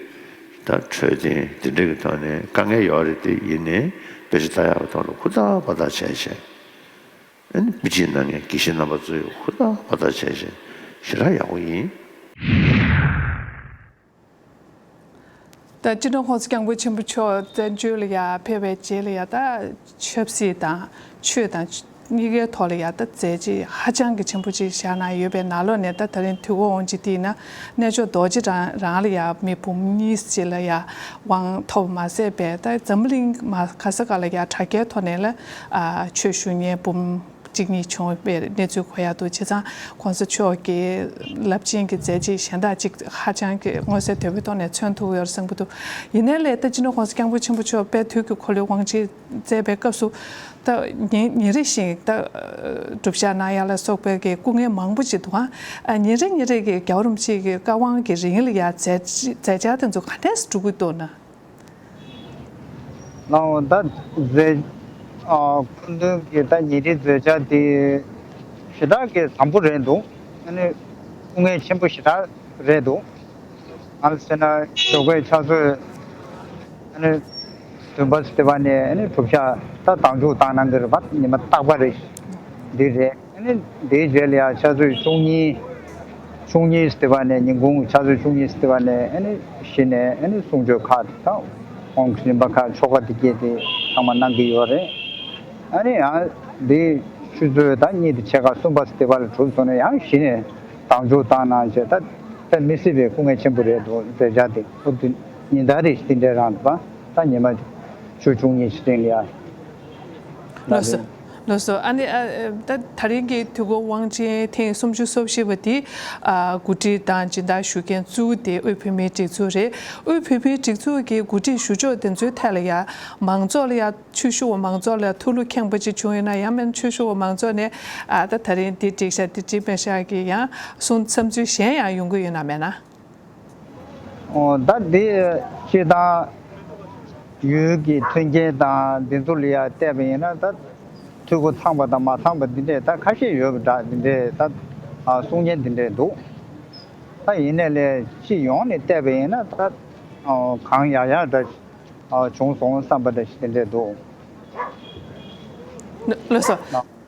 ད་འཕྲོད་བསྟེན་དེ་འདྲ་གི་ཐོག་ནས་དཀའ་ངལ་ཡོད་རེད་དེ་ཡིན་ནའི་དཔེ་ཆ་ལྟ་ཡག་ཐོག་ལ་ཧུར་ཐག་འབད་ཐག་བྱས་བྱས། ཨ་ནི་མི་གཅིག་ནང་ནས་དགེ་བཤེས་རྣམ་པ་ཚོས་ཧུར་ཐག་འབད་ཐག་བྱས་བྱས་ཞེ་དྲག་ཡག་པོ་ཡིན། ད་སྤྱི་ནོར་༸གོང་ས་༸སྐྱབས་མགོན་ཆེན་པོ་མཆོག་བཙན་བྱོལ་ལ་ཡ་ཕེབས་པའི་རྗེས་ལ་ཡ་ད་ཆབ་སྲིད་དང་ཆོས་དང་གཉིས་ཀའི་ཐོག་ལ་ཡ་ད་མཛད་རྗེས་ཧ་ཅང་གི་ཆེན་པོ་ཅིག་བཞག་གནང་ཡོད་པའི་ནང་ལོགས་ནས་ད་ད་རིང་དུས་འཁོར་དབང་ཆེན་དེའི་ནང་གནས་མཆོག་རྡོ་རྗེ་རང་རང་ལ་ཡ་མི་འབུམ་གཉིས་ཅིག་ལ་ཡ་དབང་ཐོབ་མ་ཟད་པའི་ད་འཛམ་བུ་གླིང་མ་ག་ས་ག་ལ་ཡ་དྲ་རྒྱའི་ཐོག་ནས་ལ་ཨ་ཆོས་ཞུ་མཁན་འབུམ་གཅིག་གཉིས་བྱུང་བའི་གནས་ཚུལ་གོ་ཡག་འདུག་བྱས་ཙང་༸གོང་ས་མཆོག་གི་རླབས་ཆེན་གྱི་མཛད་རྗེས་གཞན་དག་ཅིག་ཧ་ཅང་གི་མངོན་གསལ་དོད་པོའི་ཐོག་ནས་མཚོན་ཐུབ་ཡོད་བསམ་གྱི་འདུག་ཡིན་ནའི་ལས་ད་སྤྱི་ནོར་༸གོང་ས་༸སྐྱབས་མགོན་ཆེན་པོ་མཆོག་དཔལ་དུས་ཀྱི་འཁོར་ལོའི་དབང་ཆེན་བསྩལ་བའི་སྐབས་སུ་ད་ཉིན་ཉིན་རེ་བཞིན་ད་སྒྲུབ་བཞག་གནང་ཡག་ལ་སོགས་པའི་གི་སྐུ་ངལ་མང་པོ་ཅིག་འདུག་ཨ་ཉིན་རེ་ཉིན་རེ་གི་རྒྱལ་བ་རིན་པོ་ཆེ་གི་བཀའ་དབང་གི་རིང་ལ་ཡ་མཛད་མཛད་འཆར་དེ་ཚོ་ག་འདྲས་སྒྲུབ་ཀྱི་འདུག་ན། ལའོ་ད་མཛད་ཨ་སྐུ་མདུན་གྱི་ད་ཉིན་རེའི་མཛད་འཆར་དེ་ཞེ་དྲག་གི་བཟང་པོ་རེད་འདུག་ཨ་ནི་སྐུ་ངལ་ཆེན་པོ་ཞེ་དྲག་རེད་འདུག་ང་ལ་བྱས་ན་ཞོགས་པའི་ཆུ་ཚོད་ཨ་ནི་བདུན་པ་ཙམ་དེ་བ་ནས་ཨ་ནི་སྒྲུབ་ཞག་ད་དམ་བཅའ་བཏང་གནང་གི་རེད་པ། ཉི་མ་རྟག་པར་རེད། འདི་རེད། ཨ་ནི་དེའི་རྗེས་ལ་ཡང་ཆུ་ཚོད་བཅུ་གཉིས། བཅུ་གཉིས་དེ་བ་ནས་ཉིན་གུང་ཆུ་ཚོད་བཅུ་གཉིས་དེ་བ་ནས་ཨ་ནི་གཞི་ནས་ཨ་ནི་གསུང་ཆོས་ཁག་དང་དབང་གི་རིམ་པ་ཁག་ཆོ་ག་དེ་སྐད་དེ་ཚང་མ་གནང་གི་ཡོད་རེད། ཨ་ནི་ཡང་དེ་ཆུ་ཚོད་ད་གཉིས་དེ་ཕྱེད་ཀ་གསུམ་པ་དེ་བ་ལ་གྲུབ་སོང་ནས་ཡང་གཞི་ནས་དམ་བཅའ་བཏང་གནང་བྱས་ད་ད་མི་སྲིད་པའི་སྐུ་ངལ་ཆེན་པོ་རེད་འདུག་མཛད་འཆར་དེ་ཨོ་དེ་ཉིན་ལྟར་རེ་བཞིན་དེ་འདྲའི་རང་དུ་བ་ད་ཉི་མ་ཆུ་བཅུ་གཉིས་ཕྱེད་ཀ་ལ་ཡ། ལགས་སོ། ལགས་སོ། ཨ་ནི་ཨ་ད་ད་རིང་གི་དུས་འཁོར་དབང་ཆེན་ཐེངས་སུམ་ཅུ་སོ་བཞི་པ་འདི་ཨ་གོ་སྒྲིག་དང་སྦྱིན་བདག་ཞུ་མཁན་གཙོ་བོ་དེ་དབུས་བོད་མིའི་སྒྲིག་འཛུགས་རེད། དབུས་བོད་མིའི་སྒྲིག་འཛུགས་ཀྱི་གོ་སྒྲིག་ཞུ་ཕྱོགས་དེ་ཚོའི་ཐད་ལ་ཡ་མང་ཚོགས་ལ་ཡ་ཆོས་ཞུ་བ་མང་ཚོགས་ལ་ཡ་ཐུགས་བློ་ཁེངས་པ་ཅིག་བྱུང་ཡོད་ན་ཡང་མིན་ཆོས་ཞུ་བ་མང་ཚོགས་ནས་ཨ་ད་ད་རིང་འདི་འགྲིག་ཤག་འདི་འགྲིག་མེད་ཤག་གི་ཡང་གསུང་བསམ་ཚུལ་གཞན་ཡང་ཡོང་གི་ཡོད་ན་མེད་ན། ཨོ་ད་འདི་སྤྱིར་བཏང་ཡུལ་གྱི་མཐུན་རྐྱེན་དང་འདི་ཚོ་ལ་ཡ་བལྟས་པ་ཡིན་ན་ད་འཐུས་སྒོ་ཚང་པ་དང་མ་ཚང་པ་འདི་འདྲས་ད་ཁ་ཤས་ཡོད་པ་འདྲ། འདི་འདྲས་ད་ཨ་གསུང་མཁན་འདི་འདྲས་འདུག་ད་ཡིན་ནའི་ལས་སྤྱི་ཡོངས་ནས་བལྟས་པ་ཡིན་ན་ད་གང་ཡག་ཡག་འདྲ་བྱུང་སོང་བསམ་པ་འདྲ་ཞིག་དེ་འདྲས་འདུག། ལགས་སོ།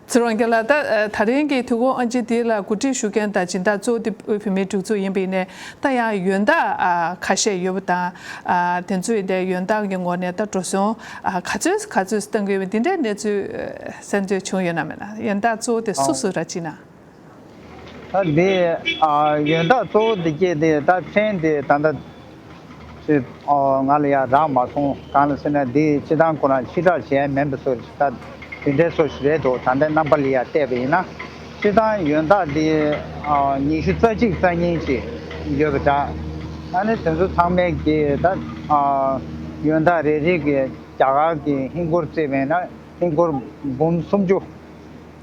ཚེ་རིང་རྒྱལ་ལགས། ད་ད་རིང་གི་དུས་འཁོར་དབང་ཆེན་འདི་ལ་གོ་སྒྲིག་ཞུ་མཁན་དང་སྦྱིན་བདག་གཙོ་བོ་དེ་དབུས་བོད་མིའི་སྒྲིག་འཛུགས་ཡིན་པ་ཡིན་ནའི་ད་ཡང་ཡོན་བདག་ཁ་ཤས་ཡོད་པ་དང་། དེ་ཚོས་དེ་ཡོན་བདག་གི་ངོས་ནས་ད་འགྲོ་སོང་ག་ཚོད་ག་ཚོད་བཏང་གི་ཡོད་པ་འདི་འདྲའི་གནས་ཚུལ་གསན་ཐོས་བྱུང་ཡོད་ན་མེད་ན། ཡོན་བདག་གཙོ་བོ་དེ་སུ་སུ་ར་ཅིག་ན། ད་འདི་ཨ་ཡོན་བདག་གཙོ་བོ་འདི་སྐྱེས་ཏེ་ད་མཚན་དེ་ད་ལྟ་ཅི་ཨ་ང་ལ་ཡང་རག་མ་སོང་། གང་ལ་ཟེར་ན་འདི་སྤྱི་བཏང་ཁོ་རང་ཕྱིར་བསྒྲགས་བྱས་མིན་པ་བཟོ་ཞིག་ད་དེ་འདྲའི་བཟོ་ཞིག་རེད་འདུག། ད་ལྟའི་རྣམ་པ་ལ་ཡང་བལྟས་པ་ཡིན་ན་སྤྱི་བཏང་ཡོན་བདག་འདི་ཨ་ཉི་ཤུ་རྩ་གཅིག་རྩ་གཉིས་ཅིག་ཡོད་པ་འདྲ། ཨ་ནི་དེ་ཚོ་ཚང་མས་ཀྱི་ད་ཨ་ཡོན་བདག་རེ་རེ་གི་རྒྱ་གར་གྱི་ཧིན་སྒོར་བརྩིས་པ་ཡིན་ན་ཧིན་སྒོར་འབུམ་སུམ་ཅུ།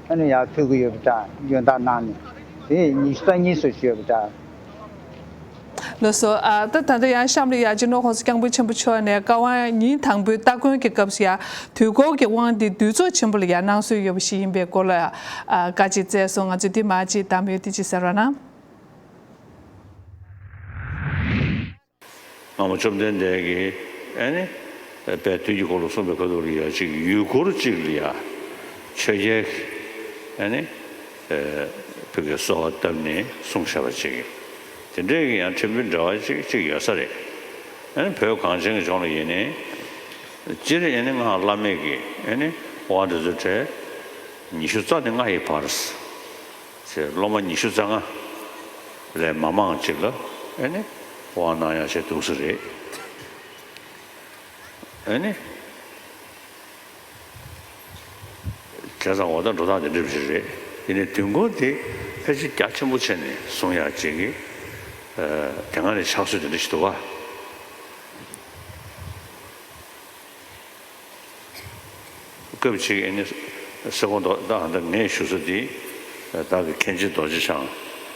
ཨ་ནི་ཡར་ཐོན་གྱི་ཡོད་པ་འདྲ། ཡོན་བདག་ནང་ནས་དེ་ཉི་ཤུ་རྩ་གཉིས་སུ་ཡོད་པ་འདྲ། ལགས་སོ། ཨ་ད་ད་ལྟ་ཡང་གཤམ་ལ་ཡ་སྤྱི་ནོར་༸གོང་ས་༸སྐྱབས་མགོན་ཆེན་པོ་མཆོག་ནས་བཀའ་དབང་ཉིན་དང་པོའི་སྟ་གོན་གྱི་སྐབས་སུ་ཡ་དུས་འཁོར་གྱི་དབང་འདི་གདུས་ཚོགས་ཆེན་པོ་ལ་ཡ་གནང་སྲོལ་ཡོད་པ་ཞིག་ཡིན་པའི་སྐོར་ལ་ཨ་བཀའ་ཅིག་སྩལ་སོང་། ང་ཚོས་འདི་མ་ཅིག་གདམ་ཡོད། དེ་ཅིག་གསན་རོགས་གནང་། སྔ་མོ་བཅོམ་ལྡན་འདས་ཀྱིས་ཨ་ནི་དཔལ་དུས་ཀྱི་འཁོར་ལོ་གསུངས་པའི་ཁ་ཐུག་ལ་ཡ་གཅིག་ཡུལ་འཁོར་གཅིག་ལ་ཡ་ཆོས་རྒྱལ་ཨ་ནི་ཕ་གིའི་གསོལ་བ་བཏབ་ནས་གསུངས་བཞག་པ་གཅིག་དེ་འདྲའི་ཡང་ཕྲན་བུ་འབྲེལ་བ་གཅིག་གཅིག་ཡོད་ས་རེད། ཨ་ནི་བོད་གངས་ཅན་གྱི་ལྗོངས་ལ་ཡིན་ནའི་སྤྱིར་ཨ་ནི་སྔགས་བླ་མེད་ཀྱི་ཨ་ནི་དབང་དེ་ཚོ་གྲས་ཉི་ཤུ་རྩ་ནས་ལྔ་ཡི་བར། ཅེས་སློབ་མ་ཉི་ཤུ་རྩ་ལྔ་ལས་མ་མང་ཅིག་ལ་ཨེ་ནི་དབང་གནང་ཡ་བྱས་འདུག་ས་རེད། ཨེ་ནི་བྱས་ཙང་འོ་ད་འགྲོ་སྟངས་དེ་འདྲ་ཞིག་རེད། ཡིན་ནའི་དུས་འཁོར་དེ་ཕལ་ཆེར་རྒྱ་ཆེན་པོ་བྱས་ནས་གསུང་ཡ་ཅིག་གི་དེ་སྔ་ནས་ཆགས་སྲོལ་དེ་འདྲ་ཞིག་འདུག་ག། སྐབས་གཅིག་ཨེ་ནི་སེ་གོང་མདོ་ད་ད་ངས་ཞུ་ས་འདི་བདག་གི་མཁན་ཆེན་རྡོ་རྗེ་འཆང་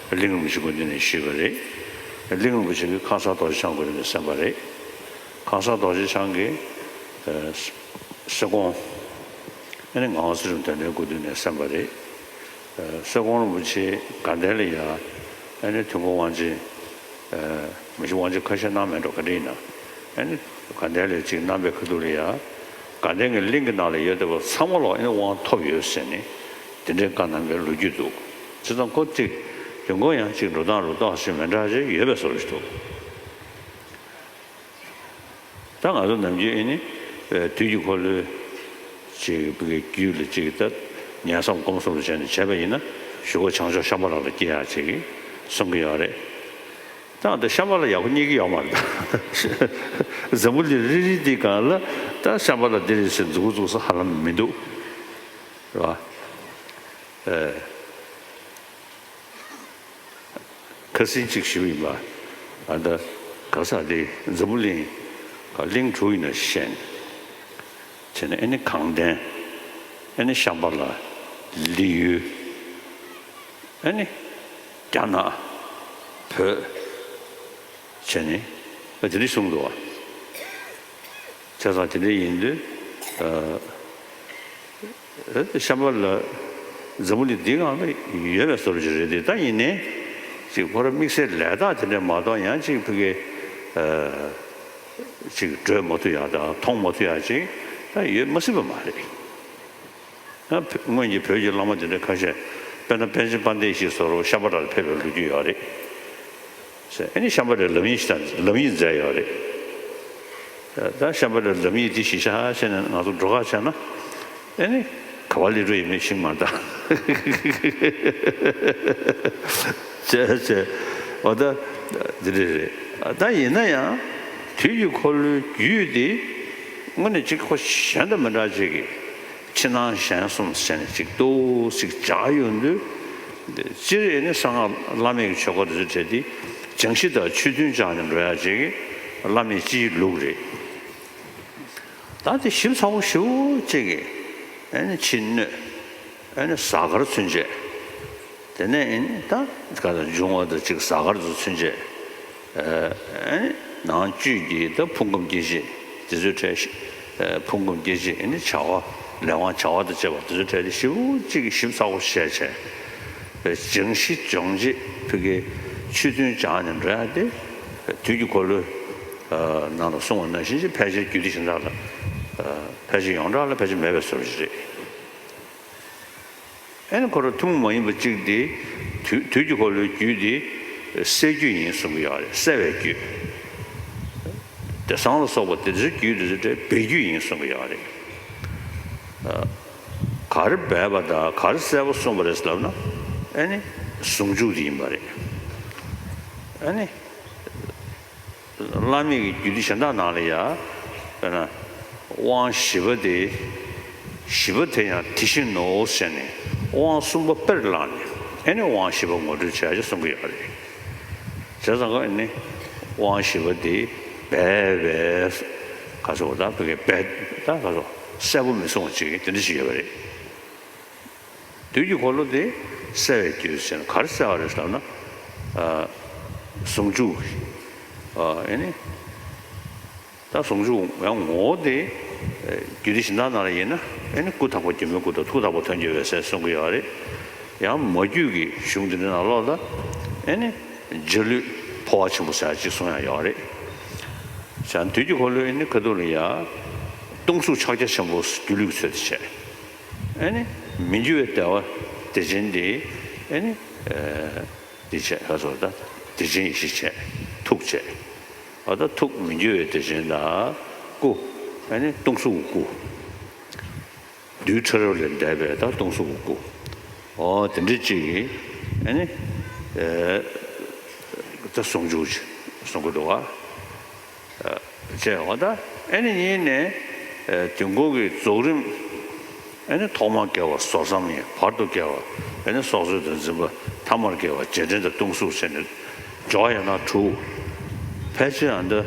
གླིང་རིན་པོ་ཆེ་སྐུ་མདུན་ནས་ཞུས་པ་རེད། གླིང་རིན་པོ་ཆེ་གིས་ཁང་གསར་རྡོ་རྗེ་འཆང་སྐུ་མདུན་ནས་གསན་པ་རེད། ཁང་གསར་རྡོ་རྗེ་འཆང་གིས་སེ་གོང་ཨེ་ནི་ངག་དབང་ཚུལ་ཁྲིམས་དོན་ལྡན་སྐུ་མདུན་ནས་གསན་པ་རེད། སེ་གོང་རིན་པོ་ཆེ་དགའ་ལྡན་ལ་ཡ་ཨེ་ནི་དུས་འཁོར་དབང་ཆེན་མི་ཤི་དབང་ཆེན་ཁ་ཤས་གནང་མེད་འགྲོ། ག་འདྲ་ཡིན་ན་ཨེ་ནི་དགའ་ལྡན་ལ་ཅིག་གནང་པའི་ཁ་ཐུག་ལ་ཡ་དགའ་ལྡན་གྱི་གླིང་གི་ནང་ལ་ཡོད་བསྡད་པ་ཚང་མ་ལ་ཨེ་ནི་དབང་ཐོབ་ཡོད་ཟེར་ནས་དེ་འདྲའི་བཀའ་གནང་མཁན་ལོ་རྒྱུས་འདུག། བྱས་ཙང་ཁོ་ཅིག་དུས་འཁོར་ཡང་ཅིག་འགྲོ་སྟངས་ལུགས་ལྟག་ཞིག་མི་འདྲ་ཞིག་ཡོད་པའི་བཟོ་འདྲ་ཞིག་འདུག། ད་ང་ཚོ་ནམ་རྒྱུན་ཨེ་ནི་དུས་ཀྱི་འཁོར་ལོའི་ཅིག་བོད་ཀྱི་རྒྱུད་ལ་ཅིག་ད་ཉན་བསམ་སྒོམ་གསུམ་ལ་བྱས་ནས་བྱས་པ་ཡིན་ན་གཞུག་གུ་བྱང་ཆུབ་ཤམ་བྷ་ལ་ལ་སྐྱེ་ཡག་ཅིག་གསུང་གི་ཡོད་རེད། ད་ད་ཤམ་བྷ་ལ་ཡག་པོ་རྙེད་ཀྱི་ཡོད་མ་རེད། ད་འཛམ་བུ་གླིང་རིལ་རིལ་འདིའི་སྒང་ལ་ད་ཤམ་བྷ་ལ་འདི་རེད་ཟེར་མཛུབ་གུ་བཙུགས་ས་ཧ་ལམ་མི་འདུག་རེད་པ། ཨེ། ཁ་སང་གཅིག་ཞུས་ཡིན་པ། ཨ་ད་ག་ས་དེ་འཛམ་བུ་གླིང་ག་གླིང་དྲུག་ཡིན་ན་ཤན། བྱས་ནས་ཨེ་ནི་གངས་ལྡན། ཨེ་ནི་ཤམ་བྷ་ལ། ལི་ཡུལ། ཨེ་ནི་རྒྱ་ནག་བོད། བྱས་ནས་ཨ་དེ་འདྲ་གསུངས་འདུག་བ། བྱས་ཙང་དེ་འདྲ་ཡིན་དུས་ཨ། ཤམ་བྷ་ལ་འཛམ་བུ་གླིང་འདིའི་སྒང་ལ་ཡོད་པའི་བཟོ་འདྲ་ཅིག་རེད་དེ། ད་ཡིན་ནའི་ཅིག་ཁོ་རང་དམིགས་བསལ་ལས་རྟགས་དེ་འདྲ་མ་གཏོགས་ཡང་ཅིག་ཕ་གི་ཨ་ཅིག་བགྲོད་མ་ཐུབ་ཡག་དང་མཐོང་མ་ཐུབ་ཡག་ཅིག་ད་ཡོད་མ་སྲིད་པ་མ་རེད། ད་སྔོན་གྱི་བོད་ཀྱི་བླ་མ་དེ་འདྲ་ཁ་ཤས་དཔེར་ན་པཎ་ཆེན་དཔལ་ལྡན་ཞིག་བཟོ་འདྲ་ཤམ་བྷ་ལ་ལ་ཕེབས་པའི་ལོ་རྒྱུས་ཡོད་རེད། ཟེར། ཨེ་ནི་ཤམ་བྷ་ལའི་ལམ་ཡིག་ཞིག་དང་ལམ་ཡིག་མཛད་ཡོད་རེད། ད་ཤམ་བྷ་ལའི་ལམ་ཡིག་འདི་གཞི་བཞག་བྱས་ནས་ང་ཚོ་འགྲོ་ཁ་བྱས་ན་ཨེ་ནི་ག་བ་ལས་འགྲོ་ཡིན་མིན་ཤེས་མ་ད། བྱས་བྱས་འོ་ད་འདི་རེད་རེད། ད་ཡིན་ན་ཡང་དུས་ཀྱི་འཁོར་ལོའི་རྒྱུད་འདི་དངོས་གནས་གཅིག་ཁོ་གཞན་དང་མི་འདྲ་ཅིག་གི་ཕྱི་ནང་གཞན་གསུམ་ཟེར་ནས་ཅིག་ཏོག་ཙིག་སྦྱར་ཡོང་དུས། སྤྱིར་ཨེ་ནི་གསང་སྔགས་བླ་མེད་ཀྱི་ཆོས་སྐོར་དེ་ཚོ་བྲལ་ཏེ་སྦྱང་གཞི་དང་ཆོས་མཐུན་སྦྱར་ནས་འགྲོ་ཡ་ཅིག་བླ་མེད་སྤྱིའི་ལུགས་རེད། ད་དེ་ཞིབ་ཚགས་པོ་ཞེ་པོ་ཅིག་གིས་ཨེ་ནི་ཕྱི་སྣོད། ཨེ་ནི་གཟའ་སྐར་ཚུན་ཆད། དེ་ནས་ཨེ་ནི་ད་ག་ད་འབྱུང་བ་དང་གཅིག་གཟའ་སྐར་དུ་ཚུན་ཆད། ཨེ་ནི་ནང་བཅུད་ཀྱི་ད་ཕུང་ཁམས་སྐྱེ་མཆེད་དེ་ཚོའི་གྲས་ཤིག་ཕུང་ཁམས་སྐྱེ་མཆེད་ཨེ་ནི་བྱ་བ་ལས་དབང་བྱ་བ་དང་བཅས་པ་དེ་ཚོའི་གྲས་དེ་ཞེ་པོ་ཅིག་གིས་ཞིབ་ཚགས་པོ་བཤད་བྱས། སྦྱང་གཞི་སྦྱོང་བྱེད་ཕ་གི་ ཆོས་མཐུན་སྦྱར་ནས་འགྲོ་ཡ་དེ་དུས་ཀྱི་འཁོར་ལོའི་ནང་ལ་གསུངས་པ་ནང་བཞིན་ཅིག་ཕལ་ཆེར་རྒྱུད་སྡེ་གཞན་དག་ལ་ཕལ་ཆེར་ཡོངས་གྲགས་ལ་ཕལ་ཆེར་མེད་པའི་བཟོ་འདྲ་ཞིག་རེད། ཨེ་ནི་ཁོ་རང་ཐུན་མོང་མ་ཡིན་པ་གཅིག་དེ་དུས་དུས་ཀྱི་འཁོར་ལོའི་རྒྱུད་དེ་སེལ་རྒྱུད་ཡིན་གསུང་གི་ཡོད་རེད། སེལ་བའི་རྒྱུད། དེ་སང་ལ་སོགས་པ་དེ་ཚོའི་རྒྱུད་དེ་ཚོ་འདྲ་སྦས་རྒྱུད་ཡིན་གསུང་གི་ཡོད་རེད། ག་རེ་སྦས་པ་དང་ག་རེ་གསལ་པོ་གསུངས་པ་རེད་ལབ་ན། ཨེ་ནི་ཟུང་འཇུག་དེ་ཡིན་པ་རེད། ཨེ་ནི། བླ་མེད་ཀྱི་རྒྱུད་སྡེ་གཞན་དག་ནང་ལ་ཡང་། དཔེར་ན། དབང་བཞི་པ་དེ། བཞི་པ་དེ་ཡང་དེ་བཞིན་ནོ་ཟེར་ནས་དབང་གསུམ་པ་དཔེར་བླངས་ནས་ཨེ་ནི་དབང་བཞི་པ་ངོ་སྤྲོད་བྱས་ཅེས་གསུང་གི་ཡོད་རེད། བྱས་ཙང་ཀ་ཨེ་ནི་དབང་བཞི་པ་དེ་སྦས་པས། ག་ཚོད་ད་བོད་སྐད་སྦས་ད་ག་ཚོད་གསལ་པོ་མི་གསུང་བ་ཅིག་དེ་འདྲ་ཞིག་ཡོད་པ་རེད། དུས་ཀྱི་འཁོར་ལོ་དེ་གསལ་བའི་རྒྱུད་ཟེར་ན་ག་རེ་གསལ་བ་རེད་ཟེར་ན། ཨ། ཟུང་འཇུག་ཨ། ཨེ་ནི། ད་ཟུང་འཇུག་ཡང་ངོ་བོ་དེ། རྒྱུད་སྡེ་གཞན་དག་ནང་ལ་ཡིན་ན་ཨེ་ནི་སྐུ་དང་པོ་སྒྱུ་མའི་སྐུ་དང་ཐུགས་དང་པོ་དོན་བྱེད་པའི་སྲས་གསུང་གི་ཡོད་རེད། ཡང་མ་རྒྱུད་ཀྱི་གཞུང་འདི་འདྲ་ནང་ལོགས་ལ་ཨེ་ནི་འཇའ་ལུས་འཕོ་བ་ཆེན་པོ་ཟེར་ཅིག་གསུང་ཡང་ཡོད་རེད། བྱས་ཙང་དུས་ཀྱི་འཁོར་ལོ་ཨེ་ནི་ཁ་ཐུག་ལ་ཡང་སྟོང་གཟུགས་ཕྱག་རྒྱ་ཆེན་པོ་སྒྱུ་ལུས་ཀྱི་ཚུལ་དུ་བྱས། ཨེ་ནི། མི་འགྱུར་བའི་བདེ་བ་བདེ་ཆེན་དེ། ཨེ་ནི། ཨ། འདི་བྱས་ལ་སོགས་ད་བདེ་ཆེན་ཡེ་ཤེས་བྱས། ཐུགས་བྱས། འོ་ད་ཐུགས་མི་འགྱུར་བའི་བདེ་ཆེན་དང་སྐུ། ཨེ་ནི་སྟོང་གཟུགས་སྐུ། རྡུལ་ཕྲ་རབ་ལས་འདས་པའི་ད་སྟོང་གཟུགས་སྐུ། འོ་དེ་འདྲ་ཅིག་གིས་ཨེ་ནི། ཨེ། ད་ཟུང་འཇུག་གསུང་གི་འདུག་བ། བྱས་འོ་ད་ཨེ་ནི་གཉིས་ནས་དུས་འཁོར་གྱི་རྫོགས་རིམ། ཨེ་ནི་ཐོག་མར་དགེ་བ་བཟོ་བསམ་ཡིན། བར་དུ་དགེ་བ། ཨེ་ནི་སྲོག་རྩོལ་དང་འཛིན་པ། ཐ་མར་དགེ་བ་རྗེས་དྲན་དང་སྟོང་གཟུགས་བྱས་ནས་སྦྱོར་ཡང་ན་དྲུག་ཕལ་ཆེར་ཨ་འདི་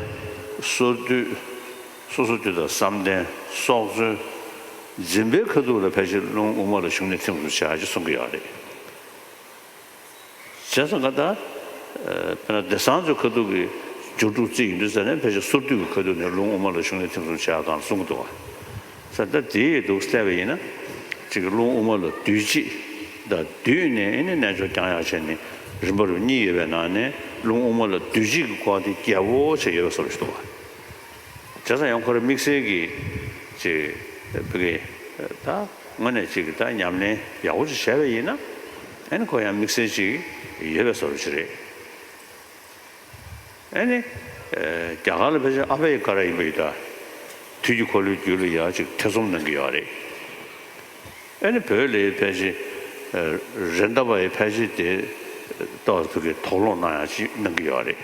སོ་བསྡུས། སོ་སོ་བསྡུས་དང་བསམ་གཏན་སྲོག་རྩོལ། འཛིན་པའི་ཁ་ཐུག་ལ་ཕལ་ཆེར་རླུང་དབུ་མ་ལ་ཞུགས་ནས་ཐིམ་གསུམ་བྱ་ཞེས་གསུང་གི་ཡོད་རེད། བྱས་ཙང་ཀ་ད། དཔེར་ན་སྡེ་གསང་ཚོའི་ཁ་ཐུག་གི་སྦྱོར་དྲུག་རྩིས་ཡིན་དུས་ཙ་ནས་ཕལ་ཆེར་སོ་བསྡུས་ཀྱི་ཁ་ཐུག་ནས་རླུང་དབུ་མ་ལ་ཞུགས་ནས་ཐིམ་གསུམ་བྱ་གང་གསུང་གི་འདུག་བ། ས་ད་དེ་ཡི་འདུག་བསླད་པ་ཡིན་ན། གཅིག་གི་རླུང་དབུ་མ་ལ་བསྡུས་གཅིག་དང་བསྡུས་ནས་ཨེ་ནི་རྣལ་འབྱོར་བསྐྱང་ཡག་བྱས་ནས་རིམ་པ་རུ་གཉིས་ཡོད་པའི་ནང་ནས་རླུང་དབུ་མ་ལ་བསྡུས་གཅིག་གི་སྐོར་དེ་རྒྱས་པོ་བྱས་ཡོད་པའི་བཟོ་འདྲ་ཞིག་འདུག་བ། བྱས་ཙང་ཡང་ཁོ་རང་དམིགས་བསལ་གྱི་ཅིག་བོད་ཀྱི་ད་དངོས་གནས་ཅིག་གི་ད་ཉམས་ལེན་ཡག་པོ་ཅིག་བྱས་པ་ཡིན་ན་ཨེ་ནི་ཁོ་ཡང་དམིགས་བསལ་ཅིག་ཡོད་པའི་བཟོ་འདྲ་ཅིག་རེད། ཨེ་ནི། རྒྱ་གར་ལ་ཕལ་ཆེར་ཨ་བྷ་ཡ་ཀ་ར་ཡིན་པ་ཡིན་ད། དུས་ཀྱི་འཁོར་ལོའི་རྒྱུད་ལ་ཡང་ཅིག་ཐེ་ཚོམ་གནང་གི་ཡོད་རེད། ཨེ་ནི་བོད་ལ་ཕལ་ཆེར། རེད་མདའ་བ་ཡི་ཕལ་ཆེར་དེ། ཏོག་ཙམ་གྱི་དོགས་སློང་གནང་ཡག་ཅིག་གནང་གི་ཡོད་རེད།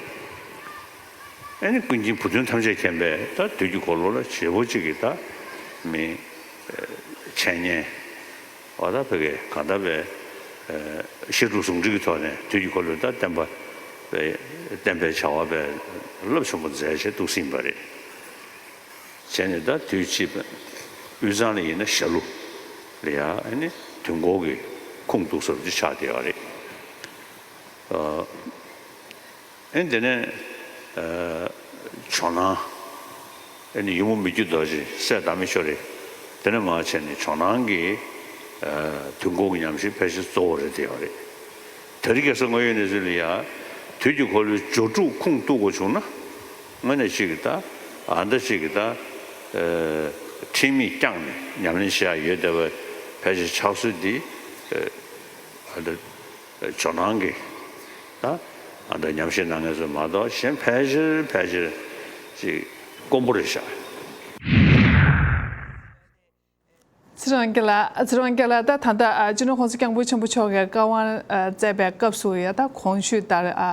ཨེ་ནི་ཀུན་མཁྱེན་བུ་སྟོན་ཐམས་ཅད་མཁྱེན་པས་ད་དུས་ཀྱི་འཁོར་ལོ་ལ་བྱེད་པོ་གཅིག་གིས་ད་མི་འཆད་ཉན། འོ་ད་བོད་སྐད་གང་ལྟར་བས་བཤད་སྒྲུབ་ཟུང་འབྲེལ་གྱི་ཐོག་ནས་དུས་ཀྱི་འཁོར་ལོ་ད་བསྟན་པ་བསྟན་པའི་བྱ་བ་བས་རླབས་ཆེན་པོ་མཛད་བྱས་འདུག་ཟིན་པ་རེད། བྱས་ནས་ད་དུས་ཕྱིས་པ་དབུས་གཙང་ལ་ཡིན་ན་ཞྭ་ལུ་ལ་ཡང་ཨེ་ནི་དུས་འཁོར་གྱི་ཁུངས་གཏུགས་ས་ཅིག་ཆགས་བསྡད་ཡོད་རེད། ཨེ་དེ་ནས་ཇོ་ནང་ཨེ་ནི་ཡུམ་མི་བསྐྱོད་རྡོ་རྗེ་སྲས་བདག་མེད་ཤོ་རེ། དེ་ནས་མར་བྱས་ནས་ཇོ་ནང་གི་དུས་འཁོར་གྱི་ཉམས་ཞིབ་ཕལ་ཆེར་གཙོ་བོ་རེད་བསྡད་ཡོད་རེད། དེ་རིང་ཁ་སང་དངོས་ཡོད་གནས་ཚུལ་ལ་ཡ་དུས་ཀྱི་འཁོར་ལོའི་སྦྱོར་དྲུག་ཁུངས་གཏུག་དགོས་བྱུང་ན། དངོས་གནས་གཅིག་གི་ད་ཨ་མདའ་གཅིག་གི་ད་ཁྲིམས་མེད་བསྐྱངས་ནས་ཉམས་ལེན་བྱེད་ཡ་ཡོད་བསྡད་པ་ཕལ་ཆེར་ཕྱག་སྲོལ་འདི་ཨ་ད། ཇོ་ནང་གི་ད་ཨ་འདྲ་ཉམས་ཞིབ་གནང་མཁན་ཚོ་མ་གཏོགས་གཞན་ཕལ་ཆེར་ཕལ་ཆེར་ཅིག་དཀོན་པོ་རེད་ཤག་ཚེ་རིང་དགེ་ལགས། ཚེ་རིང་དགེ་ལགས་ད་ད་ལྟ་ཨ་སྤྱི་ནོར་༸གོང་ས་༸སྐྱབས་མགོན་ཆེན་པོ་མཆོག་གིས་བཀའ་དབང་ཨ་བསྩལ་བའི་སྐབས་སུ་ཡ་ད་གོང་ཞུས་ལྟར་ཨ་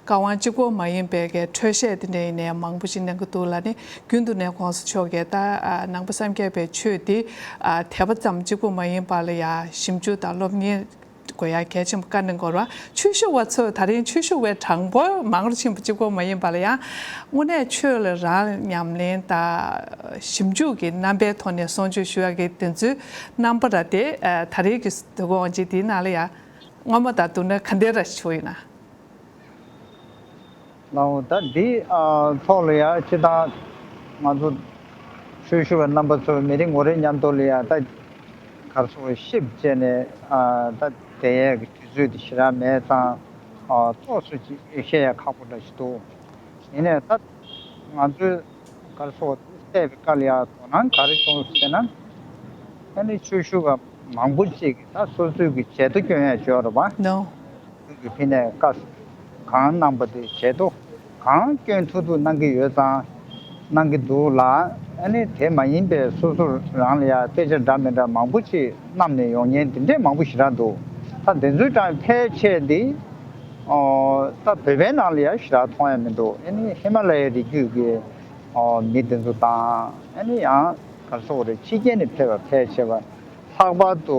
བཀའ་དབང་གཅིག་པོ་མ་ཡིན་པའི་གི་འཕྲོས་བཤད་དེ་འདྲ་ཡིན་ནའི་མང་པོ་ཞིག་གནང་གི་འདུག་ལ་ནི་རྒྱུན་དུ་ནས་༸གོང་ས་མཆོག་གིས་ད་ཨ་ནང་པ་སངས་རྒྱས་པའི་ཆོས་འདི་ཨ་དད་པ་ཙམ་གཅིག་པོ་མ་ཡིན་པ་ལ་ཡ་ཞིབ་འཇུག་དང་སློབ་གཉེར། དགོས་ཡ་གལ་ཆེན་པོ་བཀའ་གནང་དགོས་རེད་བ། ཆོས་ཞུ་བ་ཚོས་ད་རིང་ཆོས་ཞུ་བའི་གྲངས་འབོར་མང་རུ་ཕྱིན་པ་གཅིག་པོ་མ་ཡིན་པ་ལ་ཡང་། དངོས་གནས་ཆོས་ལ་རང་ཉམས་ལེན་དང་ཞིབ་འཇུག་གི་རྣམ་པའི་ཐོག་ནས་གསུང་ཆོས་ཞུ་ཡ་གི་དེ་ཚོའི་རྣམ་པ་ར་དེ་ད་རེས་ཀྱི་དུས་འཁོར་དབང་ཆེན་དེའི་ནང་ལ་ཡང་སྔོན་མ་དང་བསྡུར་ན་ག་འདྲ་ར་ཞིག་བྱུང་ཡོད་ན། ལའོ་ད་འདི་ཨ་ཐོག་ལ་ཡ་སྤྱི་བཏང་ང་ཚོ་ཆོས་ཞུ་བའི་རྣམ་པ་ཚོ་མི་རེ་ངོ་རེ་མཉམ་དུ་ལ་ཡ་ད་གར་སོང་ཤིབ་བྱས་ནས་ཨ་ད་དེ་ཡས་ཀྱི་དུས་ཚོད་དེ་ཞེ་དྲག་མེད་ཙང་ ཨ་ཏོག་ཙམ་ཅིག་བཤད་ཡ་ཁག་པོ་འདྲ་ཞིག་འདུག་ཡིན་ནའི་ད་ང་ཚོའི་ག་རེ་ཟེར་བ་དེ་བལྟས་པའི་སྐབས་ལ་ཡ་དོ་སྣང་ག་རེ་བྱུང་ཟེར་ན། ཨ་ནི་ཆོས་ཞུ་བ་མང་པོ་ཅིག་གིས་ད་སོ་སོའི་གི་བྱེད་ཐོ་སྐྱོན་ཡ་བྱོས་རེད་པ། ནོ། སོ་སོའི་གི་ཕི་ནས་བཀའ་གང་གནང་པ་དེ་བྱེད་ཐོ་གང་སྐྱོན་ཐུབ་ཐུབ་གནང་གི་ཡོད་ཙང་གནང་གི་འདུག་ལ། ཨ་ནི་དེ་མ་ཡིན་པའི་སོ་སོ་རང་ལ་ཡ་དཔེ་ཆ་འདྲ་མི་འདྲ་མང་པོ་ཅིག་བསྣམས་ནས་ཡོང་མཁན་དེ་འདྲས་མང་པོ་ཞེ་དྲག་འདུག་ད་དེ་ཚོའི་གྲས་ཕལ་ཆེར་འདི་ཨོ་ད་བོད་པའི་ནང་ལ་ཡ་ཞེ་དྲག་མཐོང་ཡ་མི་འདུག་ཨ་ནི་ཧི་མ་ལ་ཡའི་རི་རྒྱུད་ཀྱི་ཨོ་མི་དེ་ཚོ་དང་ཨ་ནི་ཡང་ག་རེ་ཟེར་དགོས་རེད། ཕྱི་རྒྱལ་ནས་ཕེབས་པ་ཕལ་ཆེ་བ་ལྷག་པར་དུ་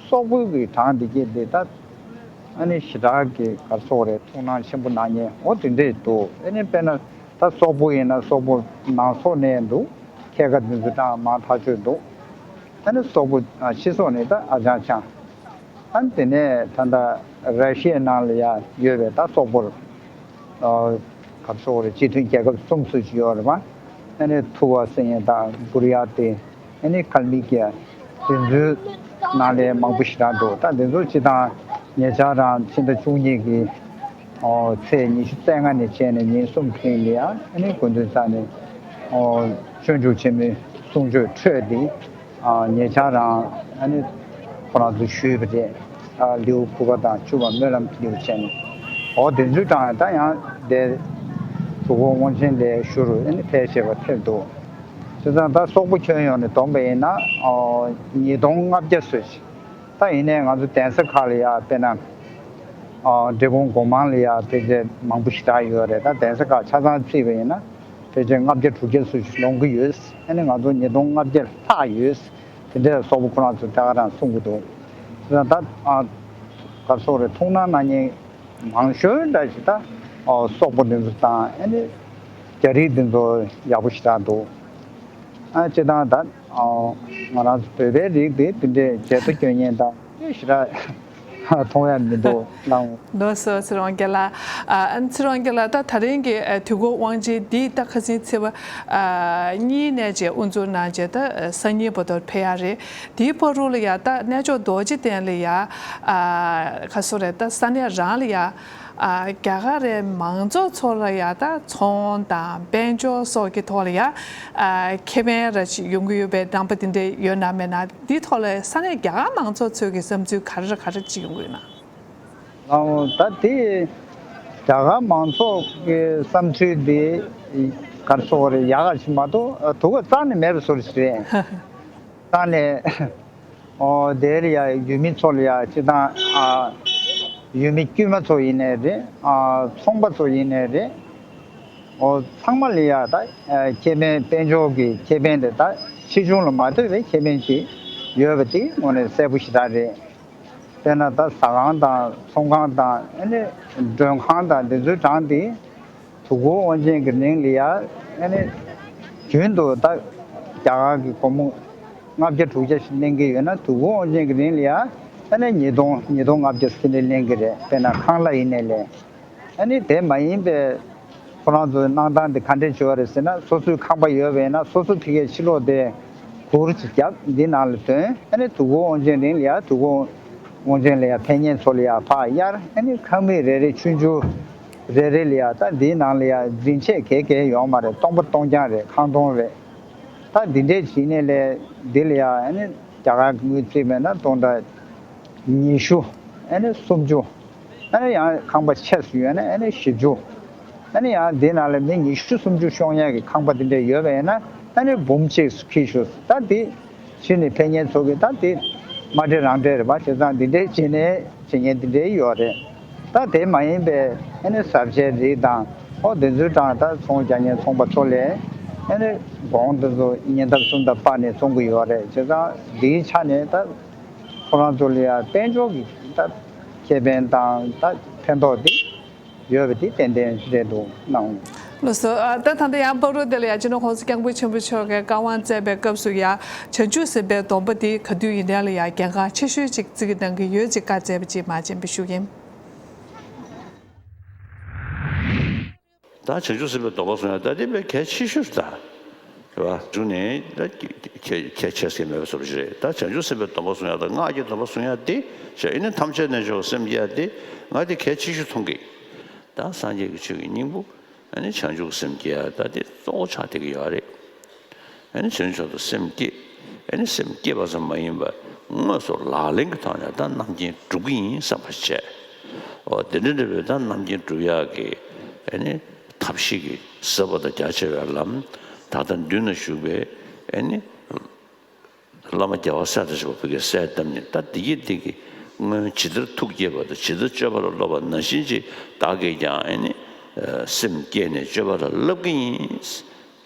སོག་པོའི་གི་གྲས་འདི་གྱད་འདི་ད་ཨ་ནི་ཞེ་དྲག་གི་ག་རེ་ཟེར་དགོས་རེད། ཐུགས་སྣང་ཆེན་པོ་གནང་མཁན་འོ་དེ་འདྲས་འདུག་ཨ་ནི་དཔེར་ན་ད་སོག་པོ་ཡིན་ན་སོག་པོ་ནང་སོག་ནས་འདུག་ཁལ་ཁ་དེ་ཚོ་གྲས་མང་ཐག་ཆོད་འདུག་ཨ་ནི་སོག་པོ་ཕྱི་སོག་ནས་ད་ཨ་ཅང་ཅང་། ཨ་ནི་དེ་ནས་ད་ལྟ་ར་ཤི་ཡའི་ནང་ལ་ཡ་ཡོད་པའི་ད་སོག་པོར་ཨ་ག་རེ་ཟེར་དགོས་རེད། སྤྱི་མཐུན་རྒྱལ་ཁབ་གསུམ་ཚོ་ཞིག་ཡོད་རེད་པ། ཨ་ནི་ཐུ་བ་ཟེར་མཁན་དང་བུར་ཡ་ཏི། ཨ་ནི་ཁལ་མི་ཀི་ཡ། དེ་ཚོའི་ནང་ལ་མང་པོ་ཞེ་དྲག་འདུག་ད་དེ་ཚོ་སྤྱིར་བཏང་ཉེ་ཆར་རང་ཕྱི་ཟླ་བཅུ་གཉིས་ཀྱི་ཨོ་ཚེས་ཉི་ཤུ་རྩ་ལྔ་ནས་བྱས་ནས་ཉིན་གསུམ་རིང་ལ་ཡ་ཨ་ནི་དགོས་འདུན་ས་ནས་ཨོ་སྤྱོད་འཇུག་ཆེན་མོའི་གསུང་ཆོས་འཕྲོས་ཏེ་ཨ་ཉེ་ཆར་རང་ཨ་ནི་ཁོ་རང་ཚོ་ཞུས་པ་རེད། ཨ་ལེའུ་དགུ་པ་དང་བཅུ་པ་སྨོན་ལམ་གྱི་ལེའུ་བྱས་ནས་ཨོ་དེ་ཚོའི་གྲས་ད་ཡང་དེ་དུས་འཁོར་དབང་ཆེན་ལས་ཞུ་རུ་ཨ་ནི་ཕལ་ཆེ་བ་ཕེབས་འདུག་བྱས་ཙང་ད་སོག་པོ་ཁྱོན་ཡོངས་ནས་བསྡོམས་པ་ཡིན་ན་ཨོ་ཉིས་སྟོང་ལྔ་བརྒྱ་ཙམ་ཞིག་ད་ཡིན་ནའི་ང་ཚོ་གདན་ས་ཁག་ལ་ཡ་དཔེར་ན་ཨོ་འབྲས་སྤུངས་སྒོ་མང་ལ་ཡ་ཕལ་ཆེར་མང་པོ་ཞེ་དྲག་ཡོད་རེད། ད་གདན་ས་ཁག་ཆ་ཚང་བརྩིས་པ་ཡིན་ན་ཕལ་ཆེར་ལྔ་བརྒྱ་དྲུག་བརྒྱ་ཙམ་ཞིག་ལོངས་ཀྱི་ཡོད། ཨ་ནི་ང་ཚོ་ཉིས་སྟོང་ལྔ་བརྒྱ་ལྷག་ཡོད། དེ་འདྲའི་སོག་པོ་ཁོ་རང་ཚོ་ད་ག་རང་གསུང་གི་འདུག་དེ་ད་ཨ་ག་རེ་ཟེར་དགོས་རེད། ཐུགས་སྣང་གནང་མཁན་མང་ཤོས་འདྲ་ཞིག་ད་ཨོ་སོག་པོ་འདི་ཚོ་དང་ཨ་ནི་རྒྱ་རིགས་འདི་ཚོ་ཡག་པོ་ཞེ་དྲག་འདུག་ཨ་སྤྱིར་བཏང་ད་ཨོ་ང་རང་ཚོ་བོད་པའི་རིགས་དེ་དེ་འདྲའི་བྱེད་ཐོ་སྐྱོན་མཁན་དང་དེ་ཞེ་དྲག་མཐོང་ཡ་མི་འདུག་ལགས། ལགས་སོ། ཚེ་རིང་རྒྱལ་ལགས། ཨ་ཚེ་རིང་རྒྱལ་ལགས། ད་ད་རིང་གི་ཨ་དུས་འཁོར་དབང་ཆེན་འདི་ད་ཁ་སང་ཚེས་པ་ཨ་གཉིས་ནས་བཅས་དབུ་འཛུགས་གནང་བྱས་ད་སང་ཉིན་བར་དུ་ཕེབས་ཡ་རེད། དེའི་བར་དུ་ལ་ཡ་ད་གནས་མཆོག་རྡོ་རྗེ་གདན་ལ་ཡ་ཨ་ག་རེ་ཟེར་དགོས་རེད། ད་ས་གནས་རང་ལ་ཡ་ཨ་རྒྱ་གར་རའི་མང་ཚོགས་ཚོ་ལ་ཡ་ད་ཚོང་དང་དཔལ་འབྱོར་སོགས་ཀྱི་ཐོག་ལ་ཡ་ཨ་ཁེ་ཕན་ར་ཅིག་ཡོང་གི་ཡོད་པའི་རྣམ་པ་དེ་འདྲ་ཡོད་ན་མེད་ན། འདིའི་ཐོག་ལ་ས་གནས་རྒྱ་གར་མང་ཚོགས་ཚོས་ཀྱི་བསམ་ཚུལ་ག་རེ་ག་རེ་ཅིག་ཡོང་གི་ཡོད་ན། ལགས་འོང་། ད་དེ་རྒྱ་གར་མང་ཚོགས་ཀྱི་བསམ་ཚུལ་དེ་ག་རེ་ཟེར་དགོས་རེད། ཡག་ག་ཅིག་མ་གཏོགས་དུ་ག་རྩ་ནས་མེད་པའི་བཟོ་འདྲ་ཞིག་རེད། རྩ་ནས་ཨོ་དེ་ལ་ཡ་ཡུལ་མི་ཚོ་ལ་ཡ་སྤྱིར་བཏང་ཨ་ཡུལ་མི་དཀྱུས་མ་ཚོ་ཡིན་ནའི་རེད། ཨ་ཚོང་པ་ཚོ་ཡིན་ནའི་རེད། ཨོ་ཚང་མ་ལ་ཡ་ད་ཨ་ཁེ་ཕན་དཔལ་འབྱོར་གྱི་ཁེ་ཕན་དེ་ད་ཕྱིས་འབྱུང་ལ་མ་ལྟོས་པའི་ཁེ་ཕན་ཅིག་ཡོད་པ་དེ་དངོས་གནས་གསལ་པོ་ཞེ་དྲག་རེད། དཔེར་ན་ད་ཟ་ཁང་དང་ཚོང་ཁང་དང་ཨ་ནི་མགྲོན་ཁང་དང་འདི་ཚོའི་གྲས་དེ་དུས་འཁོར་དབང་ཆེན་གྱི་རིང་ལ་ཡ་ཨ་ནི་རྒྱུན་དུ་ད་རྒྱ་གར་གྱི་སྒོར་མོ་ལྔ་བརྒྱ་དྲུག་བརྒྱ་ཞིག་ལེན་གྱི་ཡོད་ན། དུས་འཁོར་དབང་ཆེན་གྱི་རིང་ལ་ཡ་ཨ་ནི་ཉིས་སྟོང་ཉིས་སྟོང་ལྔ་བརྒྱ་ཟིན་ནས་ལེན་གྱི་རེད། དཔེར་ན་ཁང་གླ་ཡིན་ནའི་ལེན། ཨ་ནི་དེ་མ་ཡིན་པའི་ཁོ་རང་ཚོའི་གནང་སྟངས་དེ་ག་འདྲས་བྱས་པ་རེད་ཟེར་ན། སོ་སོའི་ཁང་པ་ཡོད་པ་ཡིན་ན་སོ་སོ་ཕ་གིའི་ཕྱི་ལོགས་དེ་གུར་ཅིག་བརྒྱབ། འདི་ནང་ལ་ཐོན། ཨ་ནི་དུས་འཁོར་དབང་ཆེན་རིང་ལ་ཡ་དུས་འཁོར་དབང་ཆེན་ལ་ཡ་ཕེབས་མཁན་ཚོ་ལ་ཡ་ཕར་གཡར། ཨ་ནི་ཁང་མིག་རེ་རེ་ཆུང་ཆུང་རེ་རེ་ལ་ཡ་ད་འདིའི་ནང་ལ་ཡ་འཛིན་ཆས་ག་ག་ཡོད་མ་རེད། སྟོང་པ་སྟོང་རྐྱང་རེད། ཁང་སྟོང་རེད། ད་འདི་འདྲས་བྱས་ནས་ལས་འདི་ལ་ཡ་ཨ་ནི་རྒྱ་གར་གྱི་དངུལ་རྩིས་མེད་ན་སྟོང་ཕྲག་ཉི་ཤུ། ཨ་ནི་སུམ་ཅུ། ཨ་ནི་ཡང་ཁང་པ་ཆེ་སུ་ཡོད་ན་ཨ་ནི་བཞི་བཅུ། ཨ་ནི་ཡང་འདི་ནང་ལ་མི་ཉི་ཤུ་སུམ་ཅུ་ཤོང་ཡག་གི་ཁང་པ་འདི་འདྲས་ཡོད་པ་ཡིན་ན་ཨ་ནི་འབུམ་གཅིག་སུ་འཁྱེར་ཤོག་ད་འདི་ཕྱི་ནས་ཕེབས་མཁན་ཚོ་གིས་ད་འདི་མ་འདྲེ་རང་འདྲེ་རེད་པ། བྱས་ཙང་འདི་འདྲས་བྱས་ནས་བྱེད་མཁན་འདི་འདྲས་ཡོད་རེད། ད་དེ་མ་ཡིན་པའི་ཨ་ནི་བཟའ་བཅའི་རིགས་དང་ཨོ་དེ་ཚོའི་གྲས་ད་ཚོང་རྒྱག་མཁན་ཚོང་པ་ཚོ་ལས་ཨ་ནི་གོང་དེ་ཚོ་ཉེ་འདབས་སུམ་མདའ་སྤར་ནས་བཙོང་གི་ཡོད་རེད། བྱས་ཙང་འདིའི་ཆ་ནས་ད་ཁོ་རང་ཚོ་ལ་ཡ་དཔལ་འབྱོར་གྱི་ད་ཁེ་ཕན་དང་ད་ཕན་ཐོགས་དེ་ཡོད་པ་དེ་ཏན་ཏན་རེད་འདུག་གནང་། ལགས་སོ། ཨ་ད་ད་ལྟ་ཡང་བར་དུ་དེ་ལ་ཡ་སྤྱི་ནོར་༸གོང་ས་༸སྐྱབས་མགོན་ཆེན་པོ་མཆོག་གིས་བཀའ་དབང་སྩལ་བའི་སྐབས་སུ་ཡ་བྱང་ཆུབ་སེམས་དཔའི་སྡོམ་པ་དེ་ག་དུས་ཡིན་ནའི་ལ་ཡ་གལ་འགངས་ཆེ་ཤོས་ཅིག་བརྩི་གི་གནང་གི་ཡོད་ཅེས་བཀའ་སྩལ་བ་ཅིག་མ་བྱན་པའི་ཞུ་གི་ཡིན། ད་བྱང་ཆུབ་སེམས་དཔའི་སྡོམ་པ་གསུང་ཡ་ད་དེ་དཔེ་གལ་ཆེ་ཤོས་རེད་ད། རེད་བ། བྱུང་ནས་ད་ཁྱད་ཁྱད་ཆེ་ཟེར་མེད་པ་བཟོ་འདྲ་ཞིག་རེད། ད་བྱང་ཆུབ་སེམས་དཔའི་སྡོམ་པ་བཟུང་ཡག་དང་སྔགས་ཀྱི་སྡོམ་པ་བཟུང་ཡག་དེ་བྱས་ཨེ་ནི་ཐམས་ཅད་རྣལ་འབྱོར་བ་སེམས་བསྐྱེད་ཡག་དེ་ང་དེ་གལ་ཆེ་ཤོས་མཐོང་གི། ད་སངས་རྒྱས་ཀྱི་ཆོས་ཀྱི་སྙིང་པོ་ཨེ་ནི་བྱང་ཆུབ་སེམས་བསྐྱེད་ཡག་ད་དེ་གཙོ་བོ་ཆགས་བསྡད་ཀྱི་ཡོད་རེད། ཨེ་ནི་བྱང་ཆུབ་ཏུ་སེམས་བསྐྱེད། ཨེ་ནི་སེམས་བསྐྱེད་པ་ཙམ་མ་ཡིན་པར་དངོས་སུ་ལག་ལེན་གྱི་ཐོག་ནས་ད་རྣམ་མཁྱེན་སྒྲུབ་ཀྱི་ཡིན་བསམ་པ་བྱས། འོ་དེ་འདྲ་འདྲ་བའི་ད་རྣམ་མཁྱེན་སྒྲུབ་ཡག་གི་ཨེ་ནི་ཐབས་ཤེས་ཀྱི་ཟབ་པ་དང་རྒྱ་ཆེ་བའི་ལམ་ད་ལྟ་མདུན་ན་བཞུགས་པའི་ཨེ་ནི་བླ་མ་རྒྱལ་བ་སྲས་དང་བཅས་པ་བོད་ཀྱི་སྲས་བསྟེན་ནས་ད་འདི་གི་འདི་གི་སྔོན་ཇི་ལྟར་ཐུགས་བསྐྱེད་པ་དང་ཇི་ལྟར་སྤྱོད་པ་ལ་སློབ་པ་ནང་བཞིན་གྱི་བདག་གིས་ཀྱང་ཨེ་ནི་སེམས་བསྐྱེད་ནས་སྤྱོད་པ་ལ་བསླབ་ཀྱི་ཡིན།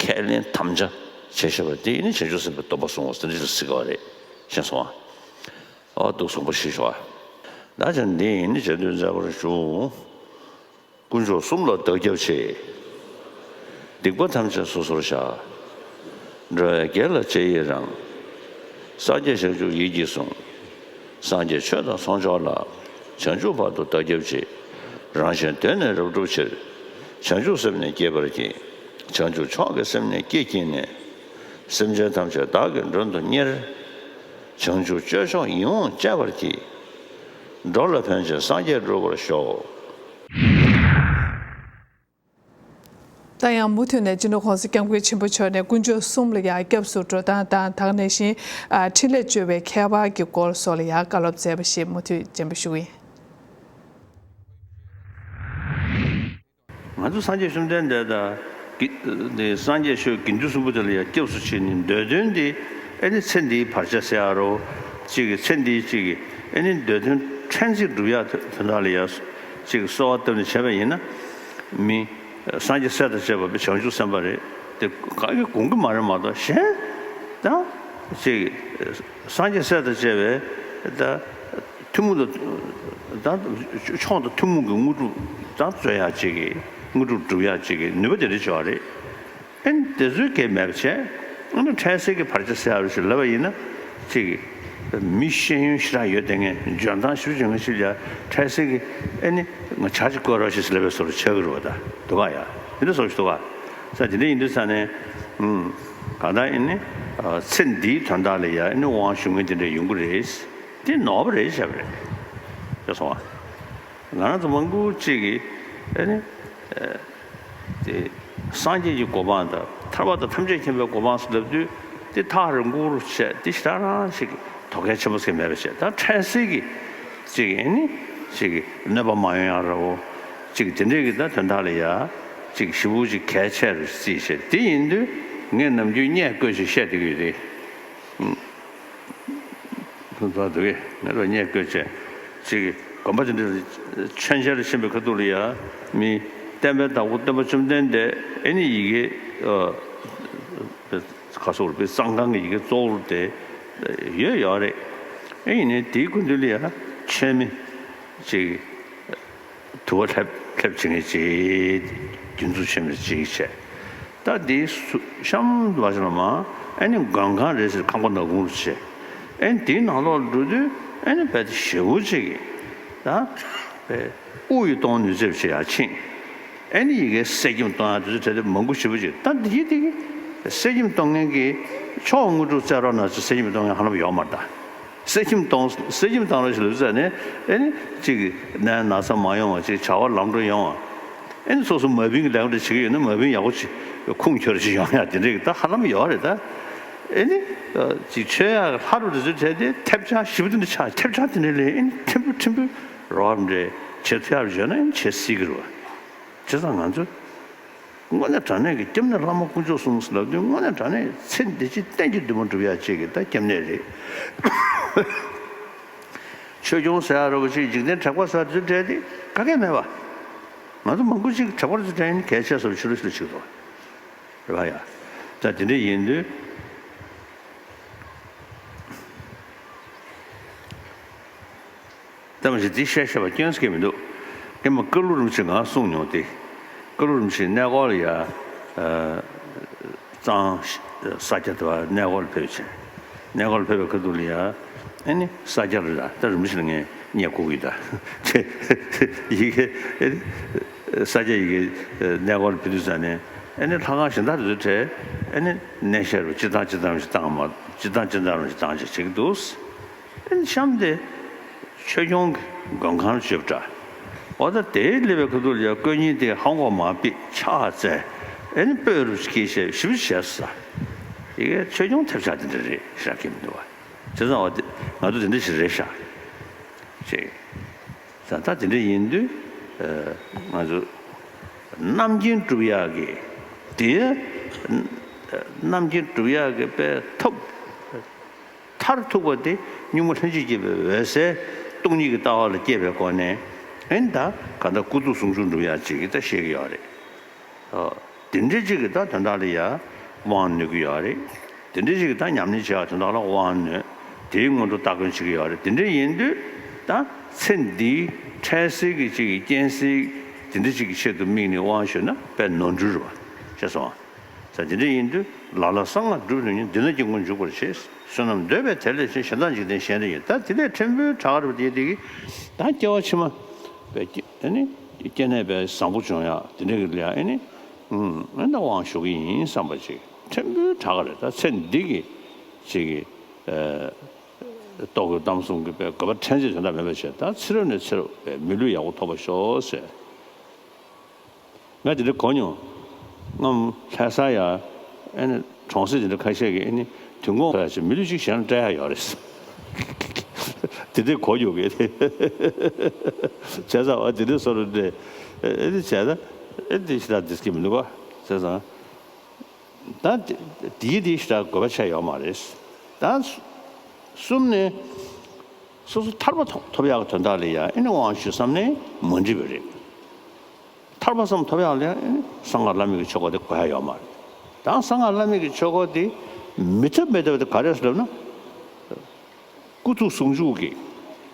ཁས་ལེན་དམ་བཅའ་བྱས་བཞག་པ་དེ་ནི་བྱང་ཆུབ་སེམས་དཔའི་སྡོམ་པ་བཟུང་བ་དེ་འདྲ་ཞིག་ལ་ཟེར་གྱི་ཡོད་རེད། ཤེས་སོང་ཨ། ཨོ་འདུག་གསུངས་པ་ཞིག་ཞུ་བ། ད་ཅང་འདི་ཡིན་ནི་བྱེད་དུས་མཛད་པར་ཞུ། དཀོན་མཆོག་གསུམ་ལ་བདག་སྐྱབས་མཆི། སྡིག་པ་ཐམས་ཅད་སོ་སོར་བཤགས། འགྲོ་བའི་དགེ་ལ་རྗེས་ཡི་རང་། སངས་རྒྱས་བྱང་ཆུབ་ཡིད་ཀྱིས་བཟུང་། སངས་རྒྱས་ཆོས་དང་ཚོགས་མཆོག་ལ། བྱང་ཆུབ་བར་དུ་བདག་སྐྱབས་མཆི། རང་གཞན་དོན་ནི་རབ་བསྒྲུབ་ཕྱིར། བྱང་ཆུབ་སེམས་ནི་བསྐྱེད་པར་བགྱི། བྱང་ཆུབ་མཆོག་གི་སེམས་ནི་བསྐྱེད་བགྱིས་ནས། སེམས་ཅན་ཐམས་ཅད་བདག་གིས་མགྲོན་དུ་གཉེར། བྱང་ཆུབ་སྤྱོད་མཆོག་ཡིད་འོང་སྤྱད་པར་བགྱི། འགྲོ་ལ་ཕན་ཕྱིར་སངས་རྒྱས་འགྲུབ་པར་ཤོག། ད་ཡང་མུ་མཐུད་ནས་སྤྱི་ནོར་༸གོང་ས་༸སྐྱབས་མགོན་ཆེན་པོ་མཆོག་ནས་དཀོན་མཆོག་གསུམ་ལ་ཡང་སྐྱབས་སུ་འགྲོ་སྟངས་དང་། ད་ག་ནང་བཞིན་ཨ་འཕྲིན་ལས་བཅོལ་བའི་ཁྱད་པར་གྱི་སྐོར་སོགས་ལ་ཡང་བཀའ་སློབ་སྩལ་བ་ཞིག་མུ་མཐུད་སྤྱན་འབུལ་ཞུ་གི་ཡིན། ང་ཚོ་སངས་རྒྱས་བཅོམ་ལྡན་འདས་དང་། གི་ནི་སངས་རྒྱས་ཆོས་དགེ་འདུན་གསུམ་པོ་དེ་ལ་ཡང་སྐྱབས་སུ་མཆི་ནས་འདོད་དོན་དེ་ཨེ་ནི་ཚེ་འདིའི་བར་ཆད་སེལ་ཡག་རོ། གཅིག་གི་ཚེ་འདིའི་གཅིག་གི་ཨེ་ནི་འདོད་དོན་ཕྲན་ཚེགས་འགྲུབ་ཡག་དོན་དག་ལ་ཡང་གཅིག་གི་གསོལ་བ་བཏབ་ནས་བྱས་པ་ཡིན་ན། མི་སངས་རྒྱས་སྲས་དང་བཅས་པ་བྱང་ཆུབ་སེམས་དཔའ་རེད་དེ་ག་གེ་དགོངས་ཀྱི་མ་རེད་མ་གཏོགས་གཞན་དང་གཅིག་གི་སངས་རྒྱས་སྲས་དང་བཅས་པའི་ད། ཐུན་མོང་དུ་ད་མཆོག་དང་ཐུན་མོང་གི་དངོས་གྲུབ་ད་སྩོལ་ཡག་ཅིག་གི་དངོས་གྲུབ་སྒྲུབ་ཡག་ཅིག་གི་ནུས་པ་དེ་འདྲ་ཅིག་ཡོད་རེད། ཨེ་ནི་དེ་ཚོའི་གེ་མེད་པ་བྱས། ཨ་ནི་འཕྲལ་སེལ་གྱི་བར་ཆད་སེལ་ཡག་རེད་ཞེས་ལབ་པ་ཡིན་ན་ཅིག་གི་མི་ཤེས་ཡོན་ཞེ་དྲག་ཡོད་དེ་ངས་འཇོན་ཐང་ཞེ་པོ་ཅིག་ཡོད་མཁན་ཞིག་ལ་འཕྲལ་སེལ་གྱི་ཨེ་ནི་ང་ཇ་ཅིག་བསྐོལ་རོགས་ཞེས་ལབ་པའི་བཟོ་འདྲ་ཆགས་ཀྱི་རེད་པ། ད་འདུག་ག་ཡ་དེ་འདྲ་བཟོ་ཞིག་འདུག་ག་ས་དེ་འདྲ་ཡིན་དུས་ས་ནས་ཨུམ་གང་ལྟར་ཨེ་ནི་ཚེ་འདིའི་དོན་དག་ལ་ཡ་ཨེ་ནི་དབང་ཞུ་མཁན་དེ་འདྲ་ཡོང་གི་རེད། དེ་ནོར་བ་རེད་བྱས་པ་རེད། ཤེས་སོང་ང་། ང་རང་ཚོ་མང་པོ་ཅིག་གིས་ཨ་ནི་ཨ་དེ་སངས་རྒྱས་ཀྱི་གོ་འཕང་དང་ཐར་པ་དང་ཐམས་ཅད་མཁྱེན་པའི་གོ་འཕང་ཟེར་ལབ་དུས་དེ་ཐག་རིང་པོ་རུ་བྱས། དེ་ཞེ་དྲག་རང་ཞིག་དོ་གལ་ཆེན་པོ་ཟེར་མེད་པ་བྱས། ད་འཕྲལ་སེལ་གྱི་ཅིག་ཨ་ནི་ཅིག་གནོད་པ་མ་ཡོང་ཡག་ར་བོ་ཅིག་དེ་འདྲས་ཀྱི་ད་དོན་དག་ལ་ཡ་ཅིག་ཞེ་པོ་ཅིག་གལ་ཆེ་རུ་བརྩིས་བྱས། དེ་ཡིན་དུས་ངས་ནམ་རྒྱུན་བརྙས་བཀོད་ཅིག་བཤད་བསྡད་ཀྱི་ཡོད་དེ། ཁོང་ཚོ་འདུག་གས་ངས་རོ་བརྙས་བཀོད་བྱས། ཅིག་གིས་དགོན་པ་དེ་འདྲ་མཆོད་མཇལ་ཕྱིན་པའི་ཁ་ཐུག་ལ་ཡ་མི་བསྟན་པའི་བདག་པོ་སྟོན་པ་བཅོམ་ལྡན་འདས་ཨེ་ནི་ཡི་གེ་ཨ་ཁ་སོགས་པའི་གཙང་ཁང་གི་ཡི་གེ་གཙོ་བོར་དེ་ཡོད་ཡོད་རེད། ཨེ་ཡིན་ནའི་དེའི་སྐུ་མདུན་ལ་ཡ་མཆོད་མེ་ཅིག་དུ་བ་ལྷེབ་ལྷེབ་བྱེད་མཁན་ཅིག་རྒྱུན་འཛུགས་བྱེད་མཁན་ཅིག་བྱས། ད་འདི་སུ་གཤམ་དུ་བ་ཞིག་ལ་མ་ཨེ་ནི་མགོན་ཁང་རེད་ཟེར་ཁང་པ་ནག་ཁུང་རུ་བྱས། ཨེ་ནི་དེའི་ནང་ལོགས་འགྲོ་དུས་ཨེ་ནི་བལ་ཏེ་ཞེ་པོ་ཅིག་གིས་ད་བལ་དབུགས་ཡིས་གཏོང་ནུས་ཚད་བྱེད་ཡག་ཕྱིན། ཨེ་ནི་ཡི་གེ་གསེར་སྐྱེམས་གཏོང་ཡག་དུས་ཚོད་བྲལ་ཏེ་མང་པོ་ཞེ་པོ་ཅིག་ད་འདི་གི་འདི་གི་གསེར་སྐྱེམས་གཏོང་མཁན་གྱི་མཆོག་དངོས་གྲུབ་སྩལ་རོགས་གནང་ཟེར་གསེར་སྐྱེམས་གཏོང་མཁན་ཧ་ལམ་ཡོད་མ་རེད་ད། གསེར་སྐྱེམས་གཏོང་གསེར་སྐྱེམས་བཏང་རོགས་ཞེས་ལབ་ཙང་ནས་ཨེ་ནི་གཅིག་གིས་ནད་ན་ཚ་མ་ཡོང་བ་ཅིག་བྱ་བ་ལམ་འགྲོ་ཡོང་བ། ཨེ་ནི་སོ་སོ་མ་བིན་གྱི་ལས་ཀ་འདྲ་བྱེད་ཀྱི་ཡོད་ན་མ་བིན་ཡག་པོ་ཅིག་ཁུངས་འཁྱོལ་ཅིག་ཡོང་ཡག་དེ་འདྲས་ཀྱི་ད་ཧ་ལམ་ཡོད་རེད་ད། ཨེ་ནི་ཅིག་མཆོད་ཡག་ལྷ་རུ་རི་ཚོའི་གྲས་དེ་ཐེབས་ཆག་ཞིབ་ཏུ་འདི་ཆག་ཐེབས་ཆག་དེ་འདྲས་ལས་ཨེ་ནི་ཐིམ་ཕུ་ཐིམ་ཕུ་རོགས་འདྲས་བྱེད་ཐུབ་ཡག་བྱས་ན་ཨེ་ནི་བྱེད་སྲིད་ཀྱི་རེད་བ། བྱས་ཙང་ང་ཚོ། དངོས་གནས་དྲང་གནས་ཀྱི་སྐྱབས་གནས་བླ་མ་དཀོན་མཆོག་གསུམ་ཟེར་ལབ་དུས་དངོས་གནས་དྲང་གནས་ཚེ་འདི་ཕྱི་གཏན་གྱི་འདུན་མ་སྒྲུབ་ཡག་ཅིག་གི་ད་སྐྱབས་གནས་རེད། ཆོས་སྐྱོང་ཟེར་ཡག་ར་བོ་ཅིག་འཇིག་རྟེན་དྲེགས་པ་ཟེར་དུས་འདྲ་དེ་ག་གེ་མེད་པ། ང་ཚོ་མང་པོ་ཅིག་དྲེགས་པ་ཚོ་དྲན་གལ་ཆེ་ས་ཕྱི་རུ་ཕྱི་རུ་ཕྱི་རུ་རེད་བ་ཡ། ད་དེ་འདྲ་ཡིན་དུས། ལྟ་བ་ཞིག་འདི་བཤད་བཤད་པ་སྐྱོན་ཟེར་གྱི་མི་འདུག་ཀྱེ་མ་ཀ་ལུ་རིན་པོ་ཆེ་ང་གསུངས་མྱོང་སྟེ། ཀ་ལུ་རིན་པོ་ཆེ་གནས་སྐོར་ལ་ཡ། གཙང་ས་སྐྱ་དེ་བ་གནས་སྐོར་ལ་ཕེབས་བྱས། གནས་སྐོར་ལ་ཕེབས་པའི་ཁ་ཐུག་ལ་ཡ། ཨེ་ནི་ས་སྐྱ་རེད་ད་ད་རིན་པོ་ཆེ་ལ་ངས་བརྙས་བཀུར་གྱི་ད། ཡི་གེ་ཨེ་ནི་ས་སྐྱ་ཡི་གེ་གནས་སྐོར་ལ་ཕེབས་དུས་ཙ་ནས། ཨེ་ནི་ལྷ་ཁང་གཞན་དག་དེ་ཚོའི་གྲས་ཨེ་ནི་གནས་བཤད་རུ་སྤྱིར་བཏང་སྤྱིར་བཏང་ཞིག་བཏང་མ་སྤྱིར་བཏང་སྤྱིར་བཏང་རུ་ཞིག་བཏང་ཅིག་བྱེད་ཀྱི་འདུག་ཨེ་ནི་གཤམ་དེ་ཆོས་སྐྱོང་གི་མགོན་ཁང་བརྗོད་འདྲ། འོ་ད་དེའི་སླེབས་པའི་ཁ་ཐུག་ལ་ཡ་དཀོན་གཉེར་དེ་ཧང་གོ་མ་པི་ཕྱག་འཚལ། ཨེ་ནི་སྤོས་རུ་སྐྱེས་བྱས་ཞིབ་བྱས་ས། ཡི་གེ་ཆོས་སྐྱོང་ཐེབས་ཆག་དེ་འདྲ་རེད་ཤག་གི་མི་འདུག་བ། བྱས་ཙང་འོ་དེ་ང་ཚོ་དེ་འདྲ་ཞིག་རེད་ཤག་ཅེས། ད་ལྟ་དེ་འདྲ་ཡིན་དུས། ཨ། ང་ཚོ་རྣམ་མཁྱེན་སྒྲུབ་ཡག་གི་དེ། རྣམ་མཁྱེན་སྒྲུབ་ཡག་གི་དཔེ་ཐོབ། མཐར་ཐུག་པ་དེ་གཉུག་མ་ལྷན་ཅིག་སྐྱེས་པའི་འོད་གསལ་སྟོང་ཉིད་ཀྱི་ལྟ་བ་ལ་སྐྱེས་པའི་སྒོ་ནས། ཨེ་ནི་ད་ག་ད་སྐུ་གཟུགས་ཟུང་འཇུག་སྒྲུབ་ཡག་ཅིག་གི་ད་བཤད་ཀྱི་ཡོད་རེད། ཨོ། དེ་འདྲ་ཅིག་གི་ད་དོན་དག་ལ་ཡ་དབང་ནུས་ཀྱི་ཡོད་རེད། དེ་འདྲ་ཅིག་གི་ད་ཉམས་ལེན་བྱེད་ཡག་དོན་དག་ལ་དབང་ནུས། དེའི་སྔོན་དུ་སྟ་གོན་བྱེད་ཀྱི་ཡོད་རེད། དེ་འདྲ་ཡིན་དུས་ད་ཚེ་འདིའི་འཕྲལ་སེལ་གྱི་ཅིག་གི་རྐྱེན་སེལ་དེ་འདྲ་ཅིག་གི་ཆེད་དུ་དམིགས་ནས་དབང་ཞུས་ན་དཔེ་ནོར་འཁྲུལ་རེད་བ། ཤེས་སོང་ཨ། ད་དེ་འདྲ་ཡིན་དུས་ལ་ལ་གསང་སྔགས་སྒྲུབ་ནུས་ཉིད། འདི་ན་སྐྱེ་དགུར་འཇུག་པར་བྱེད། བསོད་ནམས་འདོད་པས་དེ་ལས་ཆེ། གཞན་དག་འཇིག་རྟེན་གཞན་དུ་ཡིན། ད་དེ་ལས་ཕྲན་བུ་དྲག་རེད་པ། དེ་དེ་གི་ད་སྐྱེ་བ་ཕྱི་མ་པའི་སྐྱེ་ཨ་ནི་སྐྱེ་གནས་པའི་བཟང་པོ་བྱུང་ཡག་དེ་འདྲ་གི་ལ་ཡ་ཨ་ནི། ཨུམ། ཨེ་ན་དབང་ཞུ་གི་ཡིན་བསམ་པ་ཅིག་ཕྲན་བུ་དྲག་ག་རེད། ད་ཚེ་འདི་གི་ཅིག་གི་ཨེ། རྟོག་གེ་གཏམ་གསུམ་གྱི་དཔེ་དགོས་པ་ཕྲན་ཚེགས་དོན་དག་མེད་པ་བྱས། ད་ཚེ་རབས་ནས་ཚེ་རབས་པའི་མི་ལུས་ཡག་པོ་ཐོབ་པར་ཤོག་ཟེར། ང་དེ་འདྲ་གོ་མྱོང་། ང་ལྷ་ས་ཡ་ཨེ་ནི་གྲོང་གསེབ་དེ་འདྲ་ཁ་ཤས་ཀྱིས་ཨེ་ནི་དུས་འཁོར་ལ་ཅིག་མི་ལུས་གཅིག་གཞན་ལ་སྤྲད་ཡག་ཡོད་རེད། དེ་འདྲ་གོ་ཡོད་གི། བྱས་ཙང་ཨ་དེ་འདྲ་བཟོ་འདྲ་ཨེ་ནི་བྱས་ཙང་ཨེ་འདི་ཞིག་ད་འདི་སྐྱེ་མི་འདུག་ག་བྱས་ཙང་། ད་དེ་དེའི་དེ་ཞིག་ད་དགོས་པ་ཆགས་ཡོད་མ་རེད། ད་གསུམ་ནས་སོ་སོ་ཐར་པ་ཐོབ་ཐོབ་ཡག་གི་དོན་དག་ལ་ཡང་ཨེ་ནི་དབང་ཞུ་བསམ་ནས་མ་འགྲིག་པ་རེད། ཐར་པ་བསམ་ཐོབ་ཡག་ལ་ཡང་ཨེ་ནི་གསང་སྔགས་བླ་མེད་ཀྱི་ཆོས་སྐོར་དེ་དགོས་ཡག་ཡོད་མ་རེད། ད་གསང་སྔགས་བླ་མེད་ཀྱི་ཆོས་སྐོར་དེ་མི་ཐབས་མེད་ཐབས་དེ་ག་རེ་ཟེར་ལབ་ན། སྐུ་གཟུགས་ཟུང་འཇུག་གི།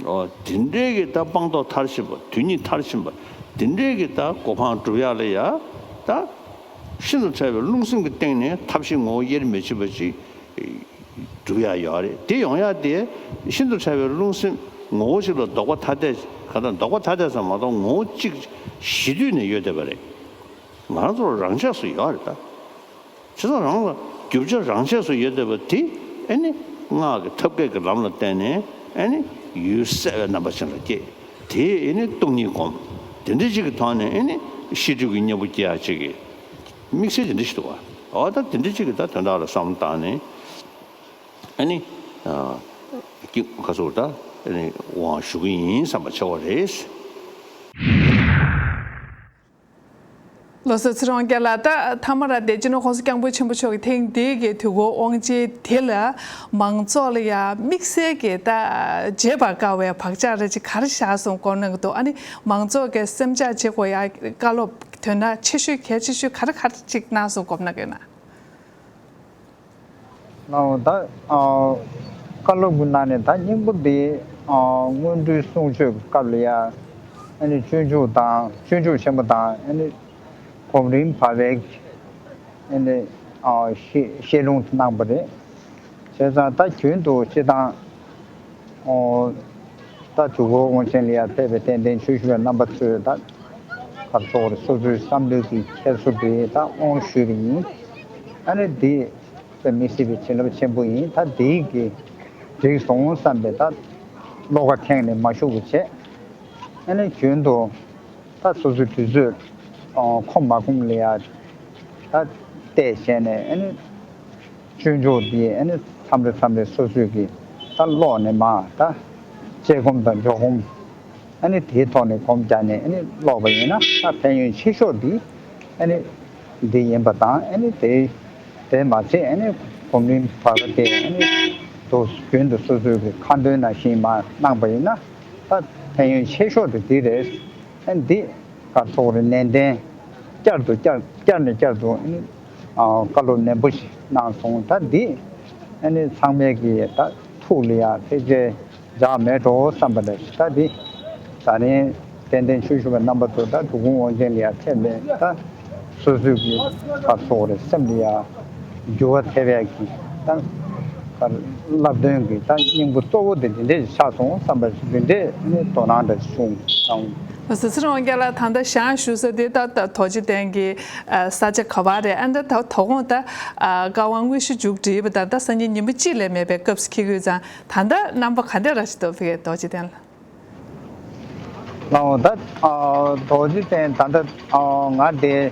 ཨོ། དེ་འདྲའི་གི་ད་སྤངས་རྟོགས་མཐར་ཕྱིན་པ། དོན་གཉིས་མཐར་ཕྱིན་པ། དེ་འདྲའི་གི་ད་གོ་འཕང་སྒྲུབ་ཡག་ལ་ཡ། ད་ཤིན་ཏུ་ཕྲ་བའི་རླུང་སེམས་ཀྱི་སྟེང་ནས་ཐབས་ཤེས་ངོ་བོ་དབྱེར་མི་ཕྱེད་པ་ཅིག་སྒྲུབ་ཡག་ཡོད་རེད། དེ་ཡོང་ཡག་དེ་ཤིན་ཏུ་ཕྲ་བའི་རླུང་སེམས་ངོ་བོ་ཞིག་ལ་ལྡོག་པ་ཐ་དད། ག་ད་ལྡོག་པ་ཐ་དད་ཙམ་མ་གཏོགས་ངོ་བོ་གཅིག་གཞི་དུས་ནས་ཡོད་བསྡད་པ་རེད། ང་རང་ཚོར་རང་ཆས་སུ་ཡོད་རེད་ད། བྱས་ཙང་རང་ལ་རྒྱུ་ཆ་རང་ཆས་སུ་ཡོད་བསྡད་པ་དེ་ཨེ་ནི་སྔགས་ཀྱི་ཐབས་མཁས་ཀྱི་ལམ་ལ་བརྟེན་ནས་ཨེ་ནི་ཡུལ་གསལ་བའི་རྣམ་པ་ཅན་ལ་སྐྱེ། དེས་ཨེ་ནི་སྟོང་ཉིད་སྒོམ། དེ་འདྲ་ཅིག་གི་ཐོག་ནས་ཨེ་ནི་ཤེས་སྒྲིབ་ཀྱི་གཉེན་པོ་སྐྱེ་ཡག་ཅིག་གི་དམིགས་བསལ་དེ་འདྲ་ཞིག་འདུག་བ། འོ་ད་དེ་འདྲ་ཅིག་གི་ད་དོན་དག་ལ་བསམ་བློ་བཏང་ནས་ཨེ་ནི་ཨ་ཀི་ཁ་སོར་ད་ཨེ་ནི་དབང་ཞུ་གི་ཡིན་བསམ་པ་ཆེ་བ་རེད། ལགས་སོ། ཚེ་རིང་དབང་རྒྱལ་ལགས། ད་མཐའ་མར་དེ་སྤྱི་ནོར་༸གོང་ས་༸སྐྱབས་མགོན་ཆེན་པོ་མཆོག་གིས་ཐེངས་འདིའི་གི་དུས་འཁོར་དབང་ཆེན་དེ་ལ་མང་ཚོགས་ལ་ཡ་དམིགས་བསལ་གྱི་ད་བརྗེད་པར་དཀའ་བའི་བག་ཆགས་རེ་ཅིག་ག་རེ་བཞག་སོང་དགོངས་གནང་གི་འདུག་ཨ་ནི་མང་ཚོགས་ཀྱིས་སེམས་ཆགས་བྱེད་དགོས་ཡ་བཀའ་སློབ་དོན་དག་ཆེ་ཤོས་གལ་ཆེ་ཤོས་ག་རེ་ག་རེ་ཅིག་གནང་སོང་དགོངས་གནང་གི་ཡོད་ན། ཨོ་ད་ཨོ་བཀའ་སློབ་ཀྱི་ནང་ནས་ད་སྙིང་པོ་འདི་ཨོ་སྔོན་འགྲོའི་གསུང་ཆོས་ཀྱི་སྐབས་ལ་ཡ་ཨ་ནི་སྤྱོད་འཇུག་དང་སྤྱོད་འཇུག་ཆེན་མོ་དང་ཨ་ནི་སྒོམ་རིམ་བར་པའི་ཨ་ནི་ཨོ་བཤད་བཤད་ལུང་གནང་པ་རེད། བྱས་ཙང་ད་རྒྱུན་དུ་སྤྱི་བཏང་ཨོ་ད་དུས་འཁོར་དབང་ཆེན་ལ་ཡ་ཕེབས་པའི་ཏན་ཏན་ཆོས་ཞུ་བའི་རྣམ་པ་ཚོས་ད་གར་སོགས་རེ་སོ་སོའི་བསམ་བློའི་གི་འཁྱེར་སོ་དེ་ད་དབང་ཞུས་པ་ཡིན། ཨ་ནི་འདི་དཔེ་མི་སྲིད་པའི་བྱིན་རླབས་ཆེན་པོ་ཡིན། ད་འདིའི་གི་འགྲིག་སོང་བསམ་པའི་ད་བློ་ཁ་ཁེངས་ནས་མ་བཞུགས་པ་བྱས། ཨ་ནི་རྒྱུན་དུ་ད་སོ་སོའི་དུས་ཚོད་ཁོམ་མ་ཁོམ་ལ་ཡ་ད་བལྟས་བྱས་ནས་ཨ་ནི་སྤྱོད་འཇུག་འདི་ཨ་ནི་མཚམས་རེ་མཚམས་རེ་སོ་སོའི་གི་ད་ཀློག་ནས་མ་ད་དཔྱད་སྒོམ་དང་འཇོག་སྒོམ། ཨ་ནི་དེའི་ཐོག་ནས་སྒོམ་རྒྱག་ནས་ཨ་ནི་ཀློག་པ་ཡིན་ན་ད་ཕན་ཡོན་ཆེ་ཤོས་འདི་ཨ་ནི་འདི་ཡིན་པ་དང་། ཨ་ནི་དེ་དེ་མ་ཚད་ཨ་ནི་སྒོམ་རིམ་བར་པ་དེ་ཨ་ནི་དུ་རྒྱུན་དུ་སོ་སོའི་གི་ཁ་འདོན་ནང་བཞིན་མ་གནང་པ་ཡིན་ན་ད་ཕན་ཡོན་ཆེ་ཤོས་དེ་འདི་རེད། ཨ་ནི་འདི་ག་ཚོགས་རེ་ནན་ཏན་བསྐྱར་དུ་བསྐྱར་བསྐྱར་ནས་བསྐྱར་དུ་ཨ་ནི་བཀའ་སློབ་ནན་པོ་ཞིག་གནང་སོང་། ད་འདི་ཨ་ནི་ཚང་མས་ཀྱི་ད་ཐུགས་ལ་ཡ་ཕལ་ཆེར་འཇགས་མེད་འགྲོ་བསམ་པ་ལས་ད་འདི་ད་རིང་ཏན་ཏན་ཆོས་ཞུ་བའི་རྣམ་པ་ཚོ་ད་འབྲུབ་ཁུང་དབང་ཆེན་ལ་ཡ་ཕེབས་ནས་ད་སོ་སོའི་གི་ད་ཚོགས་རེ་སེམས་ལ་ཡ་འགྱུར་བ་ཐེབས་ཡ་གི་ད་ བསླབ་སྟོན་གྱི་ད་སྙིང་པོ་གཙོ་བོ་དེ་འདི་འདྲས་ཆགས་སོང་བསམ་པ་ཞིག་འདི་འདྲས་ནི་དོ་སྣང་འདྲ་བྱུང་སོང་། ལགས་སོ། ཚེ་རིང་དབང་རྒྱལ་ལགས། ད་ལྟ་ཞང་བཞུགས་ས་དེ་ད་ད་རྡོ་རྗེ་གདན་གྱི་ས་ཆ་ག་པར་རེད། ཨ་ད་ད་དོ་དགོང་ད་བཀའ་དབང་དངོས་གཞི་མཇུག་སྒྲིལ་བ་དང་ད་སང་ཉིན་ཉིན་མོ་གཅིག་ལས་མེད་པའི་སྐབས་སུ་འཁེལ་གྱི་ཡོད་ཙང་ད་ལྟ་རྣམ་པ་ག་འདྲ་ར་ཞིག་འདུག་ཕ་གིའི་རྡོ་རྗེ་གདན་ལ། ལགས་འོང་ད་རྡོ་རྗེ་གདན་ད་ལྟ་ང་དེ།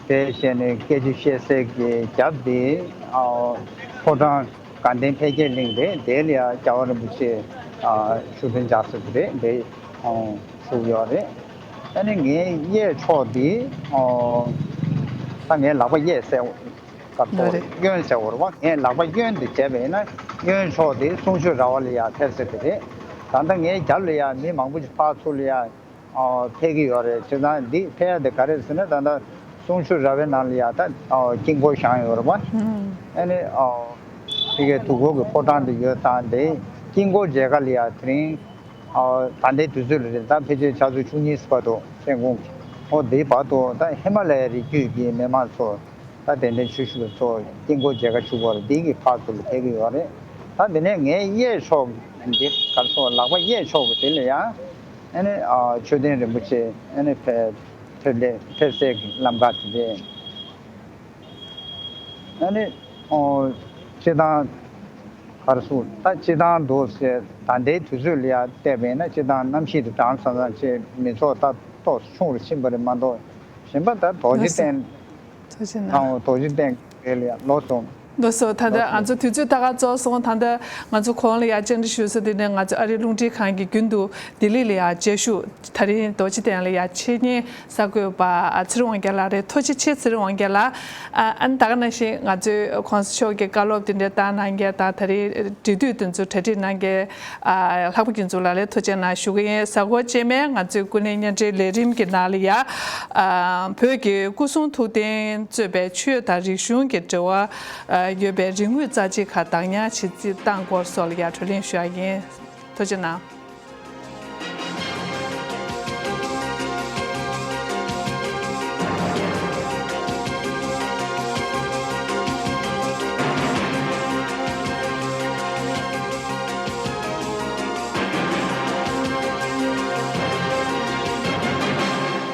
དེ་བྱས་ནས་སྐད་ཆ་བཤད་སའི་གི་རྒྱབ་དེ་ཨ་ཕོ་བྲང་དགའ་ལྡན་འཕེལ་རྒྱས་གླིང་རེད། དེ་ལ་ཡང་རྒྱལ་བ་རིན་པོ་ཆེ་ཨ་བཞུགས་གདན་འཇགས་ས་དེ་རེད། དེ་ཨ་བཞུགས་ཡོད་རེད། ཨ་ནི་ངའི་གཡས་ཕྱོགས་དེ་ཨ་ད་ངའི་ལག་པ་གཡས་ཟེར་སྐབས་ཐོག་ལོ་རེད། གཡོན་ཟེར་བ་རེད་བ། ངའི་ལག་པ་གཡོན་དེ་བྱས་པ་ཡིན་ན་གཡོན་ཕྱོགས་དེ་གསུང་ཆོས་ར་བ་ལ་ཡང་ཕེབས་ས་དེ་རེད། ད་ལྟ་ངའི་རྒྱབ་ལ་ཡང་མི་མང་པོ་ཞིག་ཕར་ཚུར་ལ་ཡང་ཨོ་ཕེབས་ཀྱི་ཡོད་རེད། བྱས་ཙང་འདི་ཕེབས་ཡ་དེ་ག་རེ་ཟེར་ན་ད་ལྟ་གསུང་ཆོས་ར་བའི་ནང་ལ་ཡ་ད་ཨོ་དཀྱིལ་འཁོར་བཞེངས་ཡོད་རེད་པ། ཨ་ནི་ཨོ་ཕ་གིའི་འདུ་སྐོར་གྱི་ཕོ་བྲང་དུ་ཡོད་སྟངས་དེ་དཀྱིལ་འཁོར་མཇལ་ཁ་ལ་ཡ་དེ་རིང་ཨོ་ད་ལྟའི་དུས་ཚོད་ལ་རེད། ད་ཕལ་ཆེར་ཆུ་ཚོད་བཅུ་གཉིས་བར་དུ་མཚན་གུང་གི་ཨོ་དེའི་བར་དུ་ད་ཧི་མ་ལ་ཡའི་རི་རྒྱུད་ཀྱི་མི་མང་ཚོ། ད་དེ་འདྲའི་ཆོས་ཞུ་བ་ཚོ་དཀྱིལ་འཁོར་མཇལ་ཁ་ཞུ་བར་འདི་གི་ཕར་ཚུར་ལ་ཕེབས་ཀྱི་ཡོད་རེད། ད་དེ་ནས་ངའི་གཡས་ཕྱོགས་འདི་གར་སོང་ལག་པ་གཡས་ཕྱོགས་ཀྱི་དེ་ལ་ཡང་ཨ་ནི་མཆོད་རྟེན་རིན་པོ་ཆེ་ཨ་ནི་ཕེབས་ཕེབས་ལས་ཕེབས་སའི་གི་ལམ་ཁ་དེ་རེད། ཨ་ནི་སྤྱི་བཏང་གར་སོང་ད་སྤྱི་བཏང་འདུག་ཟེར་ད་ལྟའི་དུས་ཚོད་ལ་ཡང་བལྟས་པས་ན་སྤྱི་བཏང་གནམ་གཤིས་དེ་གྲང་སང་སང་བྱས་མི་ཚོགས་ད་ཏོག་ཙམ་ཆུང་རུ་ཕྱིན་པ་རེད་མ་གཏོགས་གཞན་པ་ད་རྡོ་རྗེ་གདན། ཐུགས་རྗེ་གནང་། དང་པོ་རྡོ་རྗེ་གདན་རེད་ལ་ཡ་ལོ་སོང་། ལགས་སོ། ད་ལྟ་ང་ཚོ་དུས་ཚོད་ད་ག་རྫོགས་སོང་། ད་ལྟ་ང་ཚོ་གོང་ལ་ཡ་བཅར་འདྲི་ཞུ་ས་དེ་ནས་ང་ཚོ་ཨ་རིའི་རླུང་འཕྲིན་ཁང་གི་རྒྱུན་དུ་ལྡི་ལི་ལ་ཡ་མཇལ་བཞུགས་ད་རིང་རྡོ་རྗེ་གདན་ལ་ཡ་འཆད་ཉན་གསར་འགོད་པ་ཚེ་རིང་དབང་རྒྱལ་ལགས་རེད། ཐུགས་རྗེ་ཆེ་ཚེ་རིང་དབང་རྒྱལ་ལགས། ཨ་ནི་ད་ག་ནང་བཞིན་ང་ཚོའི་གོང་ས་མཆོག་གི་བཀའ་སློབ་དེ་འདྲ་བཏང་གནང་མཁན་དང་ད་རིང་འབྲེལ་མཐུད་དེ་ཚོ་གྲ་སྒྲིག་གནང་མཁན། ལྷག་པ་རྒྱུན་འཛུགས་ལགས་ལ་ཐུགས་རྗེ་གནང་ཞུ་གི་ཡིན། གཟའ་འཁོར་རྗེས་མའི་ང་ཚོའི་ཀུན་གླེང་བརྙན་འཕྲིན་ལས་རིམ་གྱི་ནང་ལ་ཡ། བོད་ཀྱི་སྐུ་གསུང་ཐུགས་རྟེན་གཙོས་པའི་ཆོས་དང་རིག་གཞུང་གི་འབྲེལ་བ་ཡོད་པའི་རིག་དངོས་རྩ་ཆེ་ཁག་བདག་ཉར་བྱེད་རྩིས་བཏང་སྐོར་སོགས་ལ་ཡ་གྲོས་གླེང་ཞུ་ཡ་ཡིན། ཐུགས་རྗེ་གནང་།